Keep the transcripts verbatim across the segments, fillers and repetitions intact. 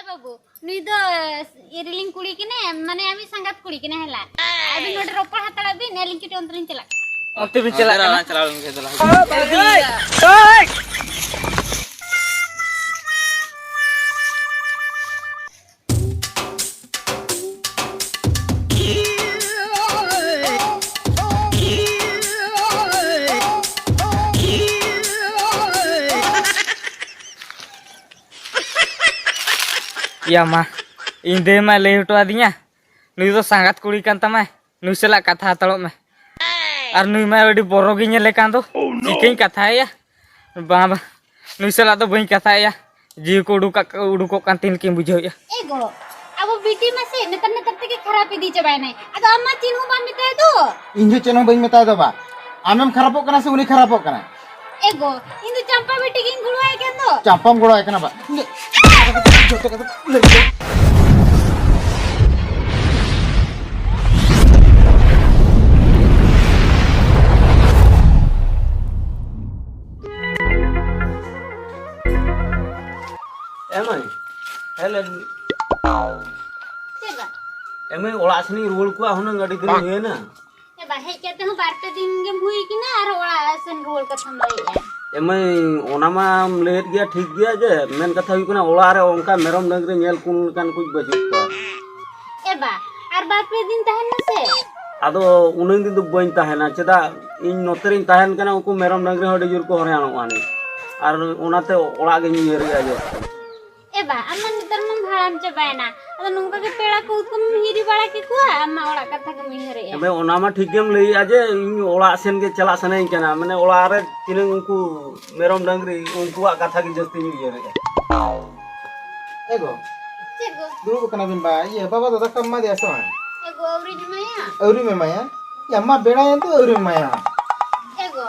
ᱵᱟᱹᱵᱩ, ᱱᱩᱭ ᱫᱚ ᱤᱭᱟᱹ ᱨᱮᱞᱤᱧ ᱠᱩᱲᱤ ᱠᱟᱱᱟᱭ, ᱢᱟᱱᱮ ᱟᱹᱢᱤᱡ ᱥᱟᱸᱜᱟᱛ ᱠᱩᱲᱤ ᱠᱟᱱᱟᱭ ᱦᱮᱞᱟ᱾ ᱟᱹᱵᱤᱱ ᱱᱚᱰᱮ ᱨᱚᱯᱚᱲ ᱦᱟᱛᱟᱲᱚᱜ ᱵᱤᱱ, ᱟᱹᱞᱤᱧ ᱠᱟᱹᱴᱤᱡ ᱚᱱᱛᱮ ᱞᱤᱧ ᱪᱟᱞᱟᱜ ᱠᱟᱱᱟ᱾ ᱚᱱᱛᱮ ᱵᱤᱱ ᱪᱟᱞᱟᱜ ᱠᱟᱱᱟ? ᱪᱟᱞᱟᱣ ᱞᱮᱱ ᱜᱮ ᱫᱮᱞᱟ᱾ ᱭᱟ ᱢᱟ, ᱤᱧ ᱫᱟᱹᱭ ᱢᱟᱭ ᱞᱟᱹᱭ ᱦᱚᱴᱚ ᱟᱹᱫᱤᱧᱟ, ᱱᱩᱭ ᱫᱚ ᱥᱟᱸᱜᱟᱛ ᱠᱩᱲᱤ ᱠᱟᱱ ᱛᱟᱢᱟᱭ, ᱱᱩᱭ ᱥᱟᱞᱟᱜ ᱠᱟᱛᱷᱟ ᱦᱟᱛᱟᱲᱚᱜ ᱢᱮ᱾ ᱟᱨ ᱱᱩᱭ ᱢᱟ ᱟᱹᱰᱤ ᱵᱚᱨᱚ ᱜᱮ ᱧᱮᱞᱮ ᱠᱟᱱ ᱫᱚ, ᱪᱤᱠᱟᱹᱧ ᱠᱟᱛᱷᱟᱭᱟ? ᱵᱟᱝ, ᱵᱟᱝ, ᱱᱩᱭ ᱥᱟᱞᱟᱜ ᱫᱚ ᱵᱟᱹᱧ ᱠᱟᱛᱷᱟᱭᱟ, ᱡᱤᱣᱤ ᱠᱚ ᱩᱰᱩᱠᱟᱜ, ᱩᱰᱩᱠᱚᱜ ᱠᱟᱱ ᱛᱤᱧ ᱞᱮᱠᱟᱧ ᱵᱩᱡᱷᱟᱹᱣᱮᱫᱼᱟ᱾ ᱮ ᱜᱚ, ᱟᱵᱚ ᱵᱤᱴᱤ ᱢᱟ ᱥᱮ ᱱᱮᱛᱟᱨ ᱱᱮᱛᱟᱨ ᱛᱮᱜᱮ ᱠᱷᱟᱨᱟᱯ ᱤᱫᱤ ᱪᱟᱵᱟᱭᱮᱱᱟᱭ᱾ ᱟᱫᱚ ᱟᱢ ᱢᱟ ᱪᱮᱫ ᱦᱚᱸ ᱵᱟᱢ ᱢᱮᱛᱟᱭ ᱫᱚ᱾ ᱤᱧ ᱦᱚᱸ ᱪᱮᱫ ᱦᱚᱸ ᱵᱟᱹᱧ ᱢᱮᱛᱟᱭ ᱫᱚ ᱵᱟ᱾ ᱟᱢᱮᱢ ᱠᱷᱟᱨᱟᱯᱚᱜ ᱠᱟᱱᱟ ᱥᱮ ᱩᱱᱤ ᱠᱷᱟᱨᱟᱯᱚᱜ ᱠᱟᱱᱟ? ᱮ ᱜᱚ, ᱤᱧ ᱫᱚ ᱪᱟᱢᱯᱟ ᱵᱤᱴᱤ ᱜᱤᱧ ᱜᱚᱲᱚᱣᱟᱭ ᱠᱟᱱ ᱫᱚ᱾ ᱪᱟᱢᱯᱟᱢ ᱜᱚᱲᱚᱣᱟᱭ ᱠᱟᱱᱟ ᱵᱟ? ᱡᱚᱛᱚ ᱠᱟᱛᱷᱟ ᱞᱟᱹᱭ ᱢᱮ᱾ ᱮ ᱢᱟᱹᱭ, ᱦᱮᱡ ᱞᱮᱱ ᱜᱮ᱾ ᱪᱮᱫ ᱵᱟ? ᱮ ᱢᱟᱹᱭ, ᱚᱲᱟᱜ ᱥᱮᱱᱤᱧ ᱨᱩᱣᱟᱹᱲ ᱠᱚᱜᱼᱟ ᱦᱩᱱᱟᱹᱝ, ᱟᱹᱰᱤ ᱫᱤᱱ ᱦᱩᱭᱮᱱᱟ᱾ ᱮ ᱵᱟ, ᱦᱮᱡ ᱠᱟᱛᱮ ᱦᱚᱸ ᱵᱟᱨ ᱯᱮ ᱫᱤᱱ ᱜᱮᱢ ᱦᱩᱭ ᱠᱟᱱᱟ, ᱟᱨ ᱚᱲᱟᱜ ᱥᱮᱱ ᱨᱩᱣᱟᱹᱲ ᱠᱟᱛᱷᱟᱢ ᱞᱟᱹᱭᱮᱫᱼᱟ᱾ ᱮ ᱢᱟᱹᱭ, ᱚᱱᱟ ᱢᱟᱢ ᱞᱟᱹᱭᱮᱫ ᱜᱮᱭᱟ, ᱴᱷᱤᱠ ᱜᱮᱭᱟ, ᱡᱮ ᱢᱮᱱ ᱠᱟᱛᱷᱟ ᱦᱩᱭᱩᱜ ᱠᱟᱱᱟ, ᱚᱲᱟᱜ ᱨᱮ ᱚᱱᱠᱟ ᱢᱮᱨᱚᱢ ᱰᱟᱹᱝᱨᱤ ᱧᱮᱞ ᱠᱚ ᱞᱮᱠᱟᱱ ᱠᱚ ᱵᱟᱹᱪᱩᱜ ᱠᱚᱣᱟ᱾ ᱮ ᱵᱟ, ᱟᱨ ᱵᱟᱨ ᱯᱮ ᱫᱤᱱ ᱛᱟᱦᱮᱱ ᱢᱮᱥᱮ᱾ ᱟᱫᱚ ᱩᱱᱟᱹᱜ ᱫᱤᱱ ᱫᱚ ᱵᱟᱹᱧ ᱛᱟᱦᱮᱱᱟ, ᱪᱮᱫᱟᱜ? ᱤᱧ ᱱᱚᱛᱮ ᱨᱤᱧ ᱛᱟᱦᱮᱱ ᱠᱟᱱᱟ, ᱩᱱᱠᱩ ᱢᱮᱨᱚᱢ ᱰᱟᱹᱝᱨᱤ ᱦᱚᱸ ᱟᱹᱰᱤ ᱡᱳᱨ ᱠᱚ ᱦᱚᱭᱨᱟᱱᱚᱜᱼᱟ ᱱᱤᱛ, ᱟᱨ ᱚᱱᱟᱛᱮ ᱚᱲᱟᱜ ᱜᱤᱧ ᱩᱭᱦᱟᱹᱨᱮᱜᱼᱟ ᱡᱟᱹᱥᱛᱤ᱾ ᱮ ᱵᱟ, ᱟᱢ ᱢᱟ ᱱᱮᱛᱟᱨ ᱢᱟᱢ ᱦᱟᱲᱟᱢ ᱪᱟᱵᱟᱭᱮᱱᱟ, ᱟᱫᱚ ᱱᱚᱝᱠᱟ ᱜᱮ ᱯᱮᱲᱟ ᱠᱚ ᱠᱚᱢ ᱦᱤᱨᱤ ᱵᱟᱲᱟ ᱠᱮᱠᱚᱣᱟ, ᱟᱢ ᱢᱟ ᱚᱲᱟᱜ ᱠᱟᱛᱷᱟ ᱜᱮᱢ ᱩᱭᱦᱟᱹᱨᱮᱜᱼᱟ᱾ ᱮ ᱵᱟ, ᱚᱱᱟ ᱢᱟ ᱴᱷᱤᱠ ᱜᱮᱢ ᱞᱟᱹᱭᱮᱜᱼᱟ ᱡᱮ ᱤᱧ ᱚᱲᱟᱜ ᱥᱮᱱ ᱜᱮ ᱪᱟᱞᱟᱜ ᱥᱟᱱᱟᱧ ᱠᱟᱱᱟ, ᱢᱟᱱᱮ ᱚᱲᱟᱜ ᱨᱮ ᱛᱤᱱᱟᱹᱝ ᱩᱱᱠᱩ ᱢᱮᱨᱚᱢ ᱰᱟᱹᱝᱨᱤ ᱩᱱᱠᱩᱣᱟᱜ ᱠᱟᱛᱷᱟ ᱜᱮ ᱡᱟᱹᱥᱛᱤᱧ ᱩᱭᱦᱟᱹᱨᱮᱜᱼᱟ᱾ ᱮ ᱜᱚ᱾ ᱪᱮᱫ ᱜᱚ? ᱫᱩᱲᱩᱵ ᱟᱠᱟᱱᱟ ᱵᱤᱱ ᱵᱟ? ᱤᱭᱟᱹ, ᱵᱟᱵᱟ ᱫᱚ ᱫᱟᱠᱟᱢ ᱮᱢᱟ ᱫᱮᱭᱟ ᱥᱮ ᱵᱟᱝ? ᱮ ᱜᱚ, ᱟᱹᱣᱨᱤᱧ ᱮᱢᱟᱭᱟ᱾ ᱟᱹᱣᱨᱤᱢ ᱮᱢᱟᱭᱟ? ᱭᱟ ᱢᱟ, ᱵᱮᱲᱟᱭᱮᱱ ᱫᱚ, ᱟᱹᱣᱨᱤᱢ ᱮᱢᱟᱭᱟ᱾ ᱮ ᱜᱚ,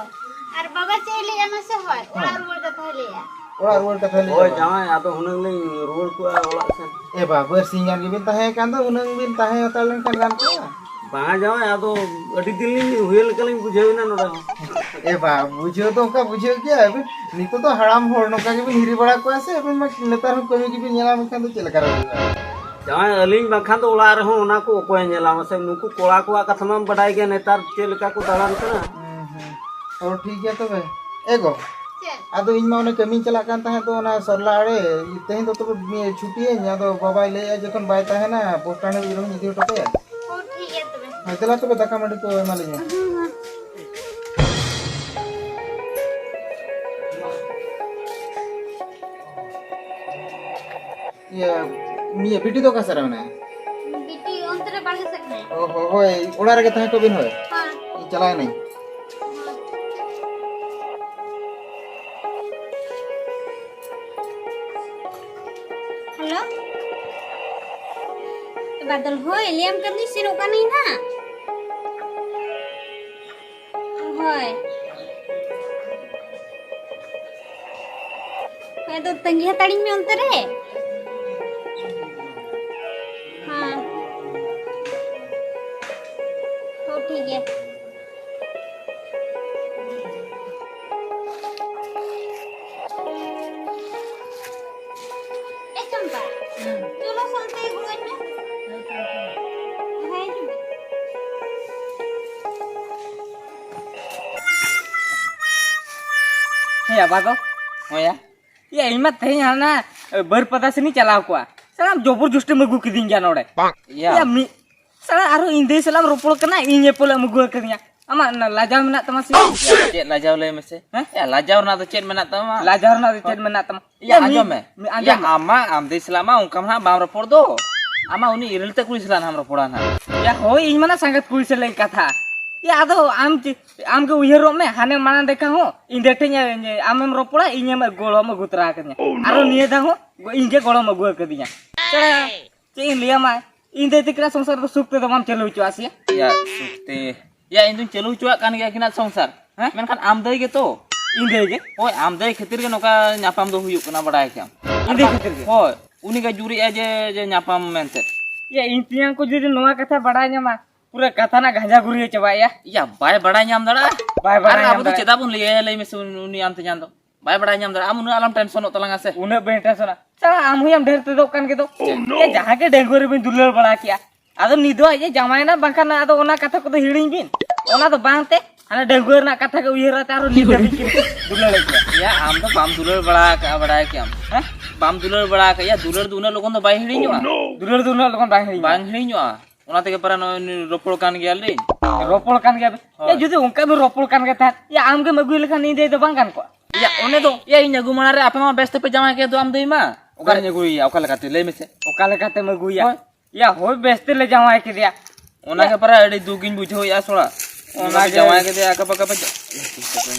ᱟᱨ ᱵᱟᱵᱟ ᱪᱮᱫ ᱮ ᱞᱟᱹᱭᱮᱫᱼᱟ ᱢᱟᱥᱮ? ᱦᱳᱭ, ᱚᱲᱟᱜ ᱦᱮᱸ᱾ ᱨᱩᱣᱟᱹᱲ ᱠᱟᱛᱷᱟᱭ ᱞᱟᱹᱭᱮᱫᱼᱟ᱾ ᱚᱲᱟᱜ ᱨᱩᱣᱟᱹᱲ ᱠᱟᱛᱷᱟᱭ ᱞᱟᱹᱭᱮᱫᱼᱟ ᱦᱳᱭ, ᱵᱟᱝ? ᱡᱟᱶᱟᱭ, ᱟᱫᱚ ᱦᱩᱱᱟᱹᱝ ᱞᱤᱧ ᱨᱩᱣᱟᱹᱲ ᱠᱚᱜᱼᱟ ᱚᱲᱟᱜ ᱥᱮᱱ᱾ ᱮ ᱵᱟ, ᱵᱟᱨᱥᱤᱧ ᱜᱟᱱ ᱜᱮᱵᱤᱱ ᱛᱟᱦᱮᱸ ᱠᱟᱱ ᱫᱚ, ᱦᱩᱱᱟᱹᱝ ᱵᱤᱱ ᱛᱟᱦᱮᱸ ᱦᱟᱛᱟᱲ ᱞᱮᱱᱠᱷᱟᱱ ᱜᱟᱱ ᱠᱚᱜᱼᱟ᱾ ᱵᱟᱝᱟ ᱡᱟᱶᱟᱭ, ᱟᱫᱚ ᱟᱹᱰᱤ ᱫᱤᱱ ᱞᱤᱧ ᱦᱩᱭᱮᱱ ᱞᱮᱠᱟ ᱞᱤᱧ ᱵᱩᱡᱷᱟᱹᱣ ᱮᱱᱟ ᱱᱚᱰᱮ ᱦᱚᱸ᱾ ᱮ ᱵᱟ, ᱵᱩᱡᱷᱟᱹᱣ ᱫᱚ ᱚᱱᱠᱟ ᱵᱩᱡᱷᱟᱹᱣ ᱜᱮᱭᱟ᱾ ᱟᱹᱵᱤᱱ ᱱᱤᱛᱚᱜ ᱫᱚ ᱦᱟᱲᱟᱢ ᱦᱚᱲ, ᱱᱚᱝᱠᱟ ᱜᱮᱵᱤᱱ ᱦᱤᱨᱤ ᱵᱟᱲᱟ ᱠᱚᱣᱟ ᱥᱮ᱾ ᱟᱹᱵᱤᱱ ᱢᱟ ᱱᱮᱛᱟᱨ ᱦᱚᱸ ᱠᱟᱹᱢᱤ ᱜᱮᱵᱤᱱ ᱧᱮᱞᱟ, ᱢᱮᱱᱠᱷᱟᱱ ᱫᱚ ᱪᱮᱫ ᱞᱮᱠᱟ ᱨᱮ ᱦᱩᱭᱩᱜᱼᱟ? ᱡᱟᱶᱟᱭ, ᱟᱹᱞᱤᱧ ᱵᱟᱝᱠᱷᱟᱱ ᱫᱚ ᱚᱲᱟᱜ ᱨᱮᱦᱚᱸ ᱚᱱᱟ ᱠᱚ ᱚᱠᱚᱭᱮ ᱧᱮᱞᱟ ᱢᱟᱥᱮ? ᱱᱩᱠᱩ ᱠᱚᱲᱟ ᱠᱚᱣᱟᱜ ᱠᱟᱛᱷᱟ ᱢᱟᱢ ᱵᱟᱰᱟᱭ ᱜᱮᱭᱟ, ᱱᱮᱛᱟᱨ ᱪᱮᱫ ᱞᱮᱠᱟ ᱠᱚ ᱫᱟᱬᱟᱱ ᱠᱟᱱᱟ᱾ ᱦᱩᱸ, ᱦᱩᱸ᱾ ᱚ, ᱴᱷᱤᱠ ᱜᱮᱭᱟ ᱛᱚᱵᱮ᱾ ᱮ ᱜᱚ, ᱪᱮᱫ? ᱟᱫᱚ ᱤᱧ ᱢᱟ ᱚᱱᱮ ᱠᱟᱹᱢᱤᱧ ᱪᱟᱞᱟᱜ ᱠᱟᱱ ᱛᱟᱦᱮᱸᱫ ᱫᱚ ᱚᱱᱟ ᱥᱚᱨᱞᱟ ᱟᱲᱮ, ᱛᱮᱦᱮᱧ ᱫᱚ ᱛᱚᱵᱮ ᱪᱷᱩᱴᱤᱭᱟᱹᱧ, ᱟᱫᱚ ᱵᱟᱵᱟᱭ ᱞᱟᱹᱭᱮᱫᱼᱟ ᱡᱚᱠᱷᱚᱱ ᱵᱟᱭ ᱛᱟᱦᱮᱱᱟ ᱯᱳᱥᱴ ᱦᱟᱸᱰᱮ ᱤᱫᱤ ᱦᱚᱴᱚ ᱠᱟᱭᱟ᱾ ᱚ, ᱴᱷᱤᱠ ᱜᱮᱭᱟ ᱛᱚᱵᱮ᱾ ᱦᱳᱭ, ᱫᱮᱞᱟ ᱛᱚᱵᱮ ᱫᱟᱠᱟ ᱢᱟᱹᱰᱤ ᱠᱚ ᱮᱢᱟᱞᱤᱧ ᱢᱮ᱾ ᱦᱩᱸ, ᱦᱩᱸ᱾ ᱤᱭᱟᱹ, ᱤᱭᱟᱹ, ᱵᱤᱴᱤ ᱫᱚ ᱚᱠᱟ ᱥᱮᱫ ᱨᱮ ᱢᱮᱱᱟᱭᱟ? ᱵᱤᱴᱤ ᱚᱱᱛᱮ ᱨᱮ ᱵᱟᱲᱜᱮ ᱥᱮᱫ ᱨᱮ᱾ ᱚ, ᱦᱚ, ᱦᱳᱭ, ᱚᱲᱟᱜ ᱨᱮᱜᱮ ᱛᱟᱦᱮᱸ ᱠᱚᱜ ᱵᱤᱱ, ᱦᱳᱭ᱾ ᱦᱮᱸ᱾ ᱤᱧ ᱪᱟᱞᱟᱣ ᱮᱱᱟᱹᱧ᱾ ᱦᱮᱞᱳ᱾ ᱵᱟᱫᱚᱞ, ᱦᱳᱭ, ᱞᱟᱹᱭᱟᱢ ᱠᱟᱹᱱᱟᱹᱧ ᱥᱮᱱᱚᱜ ᱠᱟᱹᱱᱟᱹᱧ ᱱᱟᱦᱟᱜ᱾ ᱦᱳᱭ᱾ ᱦᱳᱭ, ᱟᱫᱚ ᱛᱟᱺᱜᱤ ᱦᱟᱛᱟᱲᱤᱧ ᱢᱮ ᱚᱱᱛᱮ ᱨᱮ᱾ ᱦᱮᱸ᱾ ᱦᱳᱭ, ᱴᱷᱤᱠ ᱜᱮᱭᱟ᱾ ᱮ ᱪᱚᱢᱯᱟ, ᱦᱮᱸ᱾ ᱪᱚᱞᱚ ᱥᱮ ᱚᱱᱛᱮ ᱜᱚᱲᱚᱧ ᱢᱮ᱾ ᱦᱮᱸ, ᱦᱤᱡᱩᱜ ᱢᱮ᱾ ᱦᱮᱸ, ᱟᱵᱟ ᱫᱚ? ᱦᱳᱭᱟ᱾ ᱭᱟ, ᱤᱧ ᱢᱟ ᱛᱮᱦᱮᱧ ᱦᱟᱱᱟ, ᱮ, ᱵᱟᱹᱨᱯᱟᱫᱟ ᱥᱮᱱᱤᱧ ᱪᱟᱞᱟᱣ ᱠᱚᱜᱼᱟ᱾ ᱥᱟᱞᱟᱢ ᱡᱚᱵᱚᱨ ᱡᱚᱥᱴᱤᱢ ᱟᱹᱜᱩ ᱠᱤᱫᱤᱧ ᱜᱮᱭᱟ ᱱᱚᱰᱮ᱾ ᱭᱟ᱾ ᱭᱟ, ᱢᱤᱫ ᱥᱟᱞᱟ ᱟᱨᱦᱚᱸ ᱤᱧ ᱫᱟᱹᱭ ᱥᱟᱞᱟᱜ ᱮᱢ ᱨᱚᱯᱚᱲ ᱠᱟᱱᱟ, ᱤᱧ ᱮᱯᱚᱞ ᱮᱢ ᱟᱹᱜᱩ ᱟᱠᱟᱫᱤᱧᱟ᱾ ᱟᱢᱟᱜ ᱚᱱᱟ ᱞᱟᱡᱟᱣ ᱢᱮᱱᱟᱜ ᱛᱟᱢᱟ ᱥᱮ? ᱭᱟ, ᱪᱮᱫ ᱞᱟᱡᱟᱣ ᱞᱟᱹᱭ ᱢᱮᱥᱮ? ᱦᱮᱸ? ᱭᱟ, ᱞᱟᱡᱟᱣ ᱨᱮᱱᱟᱜ ᱫᱚ ᱪᱮᱫ ᱢᱮᱱᱟᱜ ᱛᱟᱢᱟ? ᱞᱟᱡᱟᱣ ᱨᱮᱱᱟᱜ ᱫᱚ ᱪᱮᱫ ᱢᱮᱱᱟᱜ ᱛᱟᱢᱟ? ᱭᱟ, ᱭᱟ, ᱢᱤ-, ᱟᱸᱡᱚᱢ ᱢᱮ᱾ ᱢᱤ-, ᱟᱸᱡᱚᱢ ᱭᱟ, ᱢᱮ᱾ ᱟᱢᱟᱜ, ᱟᱢ ᱫᱟᱹᱭ ᱥᱟᱞᱟᱜ ᱢᱟ ᱚᱱᱠᱟ ᱢᱟ ᱦᱟᱸᱜ ᱵᱟᱢ ᱨᱚᱯᱚᱲ ᱫᱚ᱾ ᱟᱢᱟᱜ ᱩᱱᱤ ᱤᱨᱤᱞ ᱛᱮ ᱠᱩᱲᱤ ᱥᱟᱞᱟᱜ ᱦᱟᱸᱜ ᱮᱢ ᱨᱚᱯᱚᱲᱟ ᱱᱟᱦᱟᱜ᱾ ᱭᱟ, ᱦᱳᱭ, ᱤᱧ ᱢᱟ ᱱᱟ ᱥᱟᱸᱜᱟᱛ ᱠᱩᱲᱤ ᱥᱟᱞᱟᱜ ᱤᱧ ᱠᱟᱛᱷᱟ᱾ ᱭᱟ, ᱟᱫᱚ ᱟᱢ ᱪᱮ-, ᱟᱢ ᱜᱮ ᱩᱭᱦᱟᱹᱨᱚᱜ ᱢᱮ, ᱦᱟᱱᱮ ᱢᱟᱲᱟᱝ ᱫᱮᱠᱷᱟ ᱦᱚᱸ ᱤᱧ ᱫᱟᱹᱭ ᱴᱷᱮᱱ ᱤᱧ, ᱟᱢᱮᱢ ᱨᱚᱯᱚᱲᱟ, ᱤᱧᱮᱢ ᱜᱚᱲᱚᱢ ᱟᱹᱜᱩ ᱛᱚᱨᱟ ᱟᱠᱟᱫᱤᱧᱟ᱾ ᱟᱨᱚ ᱱᱤᱭᱟᱹ ᱫᱷᱟᱣ ᱦᱚᱸ ᱤᱧ ᱜᱮ ᱜᱚᱲᱚᱢ ᱟᱹᱜᱩ ᱟᱠᱟᱫᱤᱧᱟ᱾ ᱪᱮ-, ᱪᱮᱫ ᱤᱧ ᱞᱟᱹᱭᱟᱢᱟ? ᱤᱧ ᱫᱟᱹᱭ ᱛᱟᱹᱠᱤᱱᱟᱜ ᱥᱚᱝᱥᱟᱨ ᱫᱚ ᱥᱩᱠ ᱛᱮᱫᱚ ᱵᱟᱢ ᱪᱟᱹᱞᱩ ᱦᱚᱪᱚᱣᱟᱜᱼᱟ ᱥᱮ? ᱭᱟ, ᱥᱩᱠ ᱛᱮ᱾ ᱭᱟ, ᱤᱧ ᱫᱩᱧ ᱪᱟᱹᱞᱩ ᱦᱚᱪᱚᱣᱟᱜ ᱠᱟᱱ ᱜᱮᱭᱟ ᱟᱹᱠᱤᱱᱟᱜ ᱥᱚᱝᱥᱟᱨ᱾ ᱦᱮᱸ? ᱢᱮᱱᱠᱷᱟᱱ ᱟᱢ ᱫᱟᱹᱭ ᱜᱮᱛᱚ᱾ ᱤᱧ ᱫᱟᱹᱭ ᱜᱮ? ᱦᱳᱭ, ᱟᱢ ᱫᱟᱹᱭ ᱠᱷᱟᱹᱛᱤᱨ ᱜᱮ ᱱᱚᱝᱠᱟ ᱧᱟᱯᱟᱢ ᱫᱚ ᱦᱩᱭᱩᱜ ᱠᱟᱱᱟ, ᱵᱟᱲᱟᱭ ᱠᱮᱟᱢ᱾ ᱤᱧ ᱫᱟᱹᱭ ᱠᱷᱟᱹᱛᱤᱨ ᱜᱮ? ᱦᱳᱭ, ᱩᱱᱤ ᱜᱮ ᱡᱩᱨᱤᱜᱼᱟ ᱡᱮ, ᱡᱮ ᱧᱟᱯᱟᱢ ᱢᱮᱱᱛᱮ᱾ ᱭᱟ, ᱤᱧ ᱛᱮᱧᱟᱝ ᱠᱚ ᱡᱩᱫᱤ ᱱᱚᱣᱟ ᱠᱟᱛᱷᱟ ᱵᱟᱲᱟᱭ ᱧᱟᱢᱟ, ᱯᱩᱨᱟᱹ ᱠᱟᱛᱷᱟ ᱨᱮᱱᱟᱜ ᱜᱟᱸᱡᱟ ᱜᱩᱨᱤᱭᱟᱹ ᱪᱟᱵᱟᱭᱮᱭᱟ᱾ ᱭᱟ, ᱵᱟᱭ ᱵᱟᱲᱟᱭ ᱧᱟᱢ ᱫᱟᱲᱮᱭᱟᱜᱼᱟ᱾ ᱵᱟᱭ ᱵᱟᱲᱟᱭ ᱟᱨ ᱧᱟᱢ ᱟᱵᱚ ᱫᱚ ᱫᱟᱲᱮᱭᱟᱜᱼᱟ᱾ ᱪᱮᱫᱟᱜ ᱵᱚᱱ ᱞᱟᱹᱭᱟᱭᱟ, ᱞᱟᱹᱭ ᱢᱮᱥᱮ, ᱩᱱᱤ, ᱩᱱᱤ ᱟᱢ ᱛᱮᱧᱟᱝ ᱫᱚ? ᱵᱟᱭ ᱵᱟᱲᱟᱭ ᱧᱟᱢ ᱫᱟᱲᱮᱭᱟᱜᱼᱟ᱾ ᱟᱢ ᱩᱱᱟᱹᱜ ᱟᱞᱚᱢ ᱴᱮᱱᱥᱚᱱᱚᱜ ᱛᱟᱞᱟᱝᱟ ᱥᱮ᱾ ᱩᱱᱟᱹᱜ ᱵᱟᱹᱧ ᱴᱮᱱᱥᱚᱱᱟ᱾ ᱥᱟᱞᱟ, ᱟᱢ ᱦᱚᱸᱭᱟᱢ ᱰᱷᱮᱨ ᱛᱮᱫᱚᱜ ᱠᱟᱱ ᱜᱮᱫᱚ᱾ ᱮ, ᱡᱟᱦᱟᱸ ᱜᱮ ᱰᱟᱺᱜᱩᱣᱟᱹ ᱨᱮᱵᱤᱱ ᱫᱩᱞᱟᱹᱲ ᱵᱟᱲᱟ ᱠᱮᱜᱼᱟ, ᱟᱫᱚ ᱱᱤᱛ ᱫᱚ ᱟᱡ ᱮ ᱡᱟᱶᱟᱭᱮᱱᱟ, ᱵᱟᱝᱠᱷᱟᱱ ᱟᱫᱚ ᱚᱱᱟ ᱠᱟᱛᱷᱟ ᱠᱚᱫᱚ ᱦᱤᱲᱤᱧ ᱵᱤᱱ᱾ ᱚᱱᱟ ᱫᱚ ᱵᱟᱝ ᱛᱮ, ᱦᱟᱱᱮ ᱰᱟᱺᱜᱩᱣᱟᱹ ᱨᱮᱱᱟᱜ ᱠᱟᱛᱷᱟ ᱜᱮ ᱩᱭᱦᱟᱹᱨ ᱟᱛᱮ ᱟᱨᱚ ᱱᱤᱛ ᱫᱷᱟᱹᱵᱤᱡ ᱠᱤᱱ ᱫᱩᱞᱟᱹᱲᱮᱫ ᱜᱮᱭᱟ᱾ ᱭᱟ, ᱟᱢ ᱫᱚ ᱵᱟᱢ ᱫᱩᱞᱟᱹᱲ ᱵᱟᱲᱟ ᱟᱠᱟᱜᱼᱟ, ᱵᱟᱲᱟᱭ ᱠᱮᱭᱟᱢ᱾ ᱦᱮᱸ? ᱵᱟᱢ ᱫᱩᱞᱟᱹᱲ ᱵᱟᱲᱟ ᱟᱠᱟᱫ᱾ ᱭᱟ, ᱫᱩᱞᱟᱹᱲ ᱫᱚ ᱩᱱᱟᱹᱜ ᱞᱚᱜᱚᱱ ᱫᱚ ᱵᱟᱭ ᱦᱤᱲᱤᱧᱚᱜᱼᱟ᱾ ᱫᱩᱞᱟᱹᱲ ᱫᱚ ᱩᱱᱟᱹᱜ ᱞᱚᱜᱚᱱ ᱵᱟᱝ ᱦᱤᱲᱤᱧᱚᱜᱼᱟ᱾ ᱵᱟᱝ ᱦᱤᱲᱤᱧᱚᱜᱼᱟ᱾ ᱚᱱᱟ ᱛᱮᱜᱮ ᱯᱟᱨᱟ ᱱᱚᱜᱼᱚᱭ ᱱᱩᱭ ᱨᱚᱯᱚᱲ ᱠᱟᱱ ᱜᱮᱭᱟᱞᱤᱧ᱾ ᱨᱚᱯᱚᱲ ᱠᱟᱱ ᱜᱮᱭᱟ ᱵᱮᱱ? ᱦᱳᱭ᱾ ᱭᱟ, ᱡᱩᱫᱤ ᱚᱱᱠᱟ ᱵᱮᱱ ᱨᱚᱯᱚᱲ ᱠᱟᱱ ᱜᱮ ᱛᱟᱦᱮᱸᱫ, ᱭᱟ, ᱟᱢ ᱜᱮᱢ ᱟᱹᱜᱩᱭ ᱞᱮᱠᱷᱟᱱ ᱤᱧ ᱫᱚ, ᱫᱚ ᱵᱟᱝ ᱜᱟᱱ ᱠᱚᱜᱼᱟ? ᱭᱟ, ᱚᱱᱮ ᱫᱚ, ᱭᱟ, ᱤᱧ ᱟᱹᱜᱩ ᱢᱟᱲᱟᱝ ᱨᱮ ᱟᱯᱮ ᱢᱟ ᱵᱮᱥ ᱛᱮᱯᱮ ᱡᱟᱶᱟᱭ ᱠᱮᱫ ᱫᱚ ᱟᱢ ᱫᱟᱹᱭ ᱢᱟ᱾ ᱚᱠᱟᱨᱮᱧ ᱟᱹᱜᱩᱭᱮᱭᱟ? ᱚᱠᱟ ᱞᱮᱠᱟᱛᱮ? ᱞᱟᱹᱭ ᱢᱮᱥᱮ᱾ ᱚᱠᱟ ᱞᱮᱠᱟᱛᱮᱢ ᱟᱹᱜᱩᱭᱟ? ᱦᱳᱭ᱾ ᱭᱟ, ᱦᱳᱭ, ᱵᱮᱥ ᱛᱮᱞᱮ ᱡᱟᱶᱟᱭ ᱠᱮᱫᱮᱭᱟ᱾ ᱚᱱᱟ ᱜᱮ ᱯᱟᱨᱟ ᱟᱹᱰᱤ ᱫᱩᱠ ᱤᱧ ᱵᱩᱡᱷᱟᱹᱣᱮᱫᱼᱟ ᱥᱚᱲᱟ᱾ ᱚᱱᱟ ᱚᱱᱟ ᱜᱮ᱾ ᱡᱟᱶᱟᱭ ᱠᱮᱫᱮᱭᱟ ᱟᱠᱟ ᱯᱟᱠᱟ ᱯᱮ ᱡᱟ-,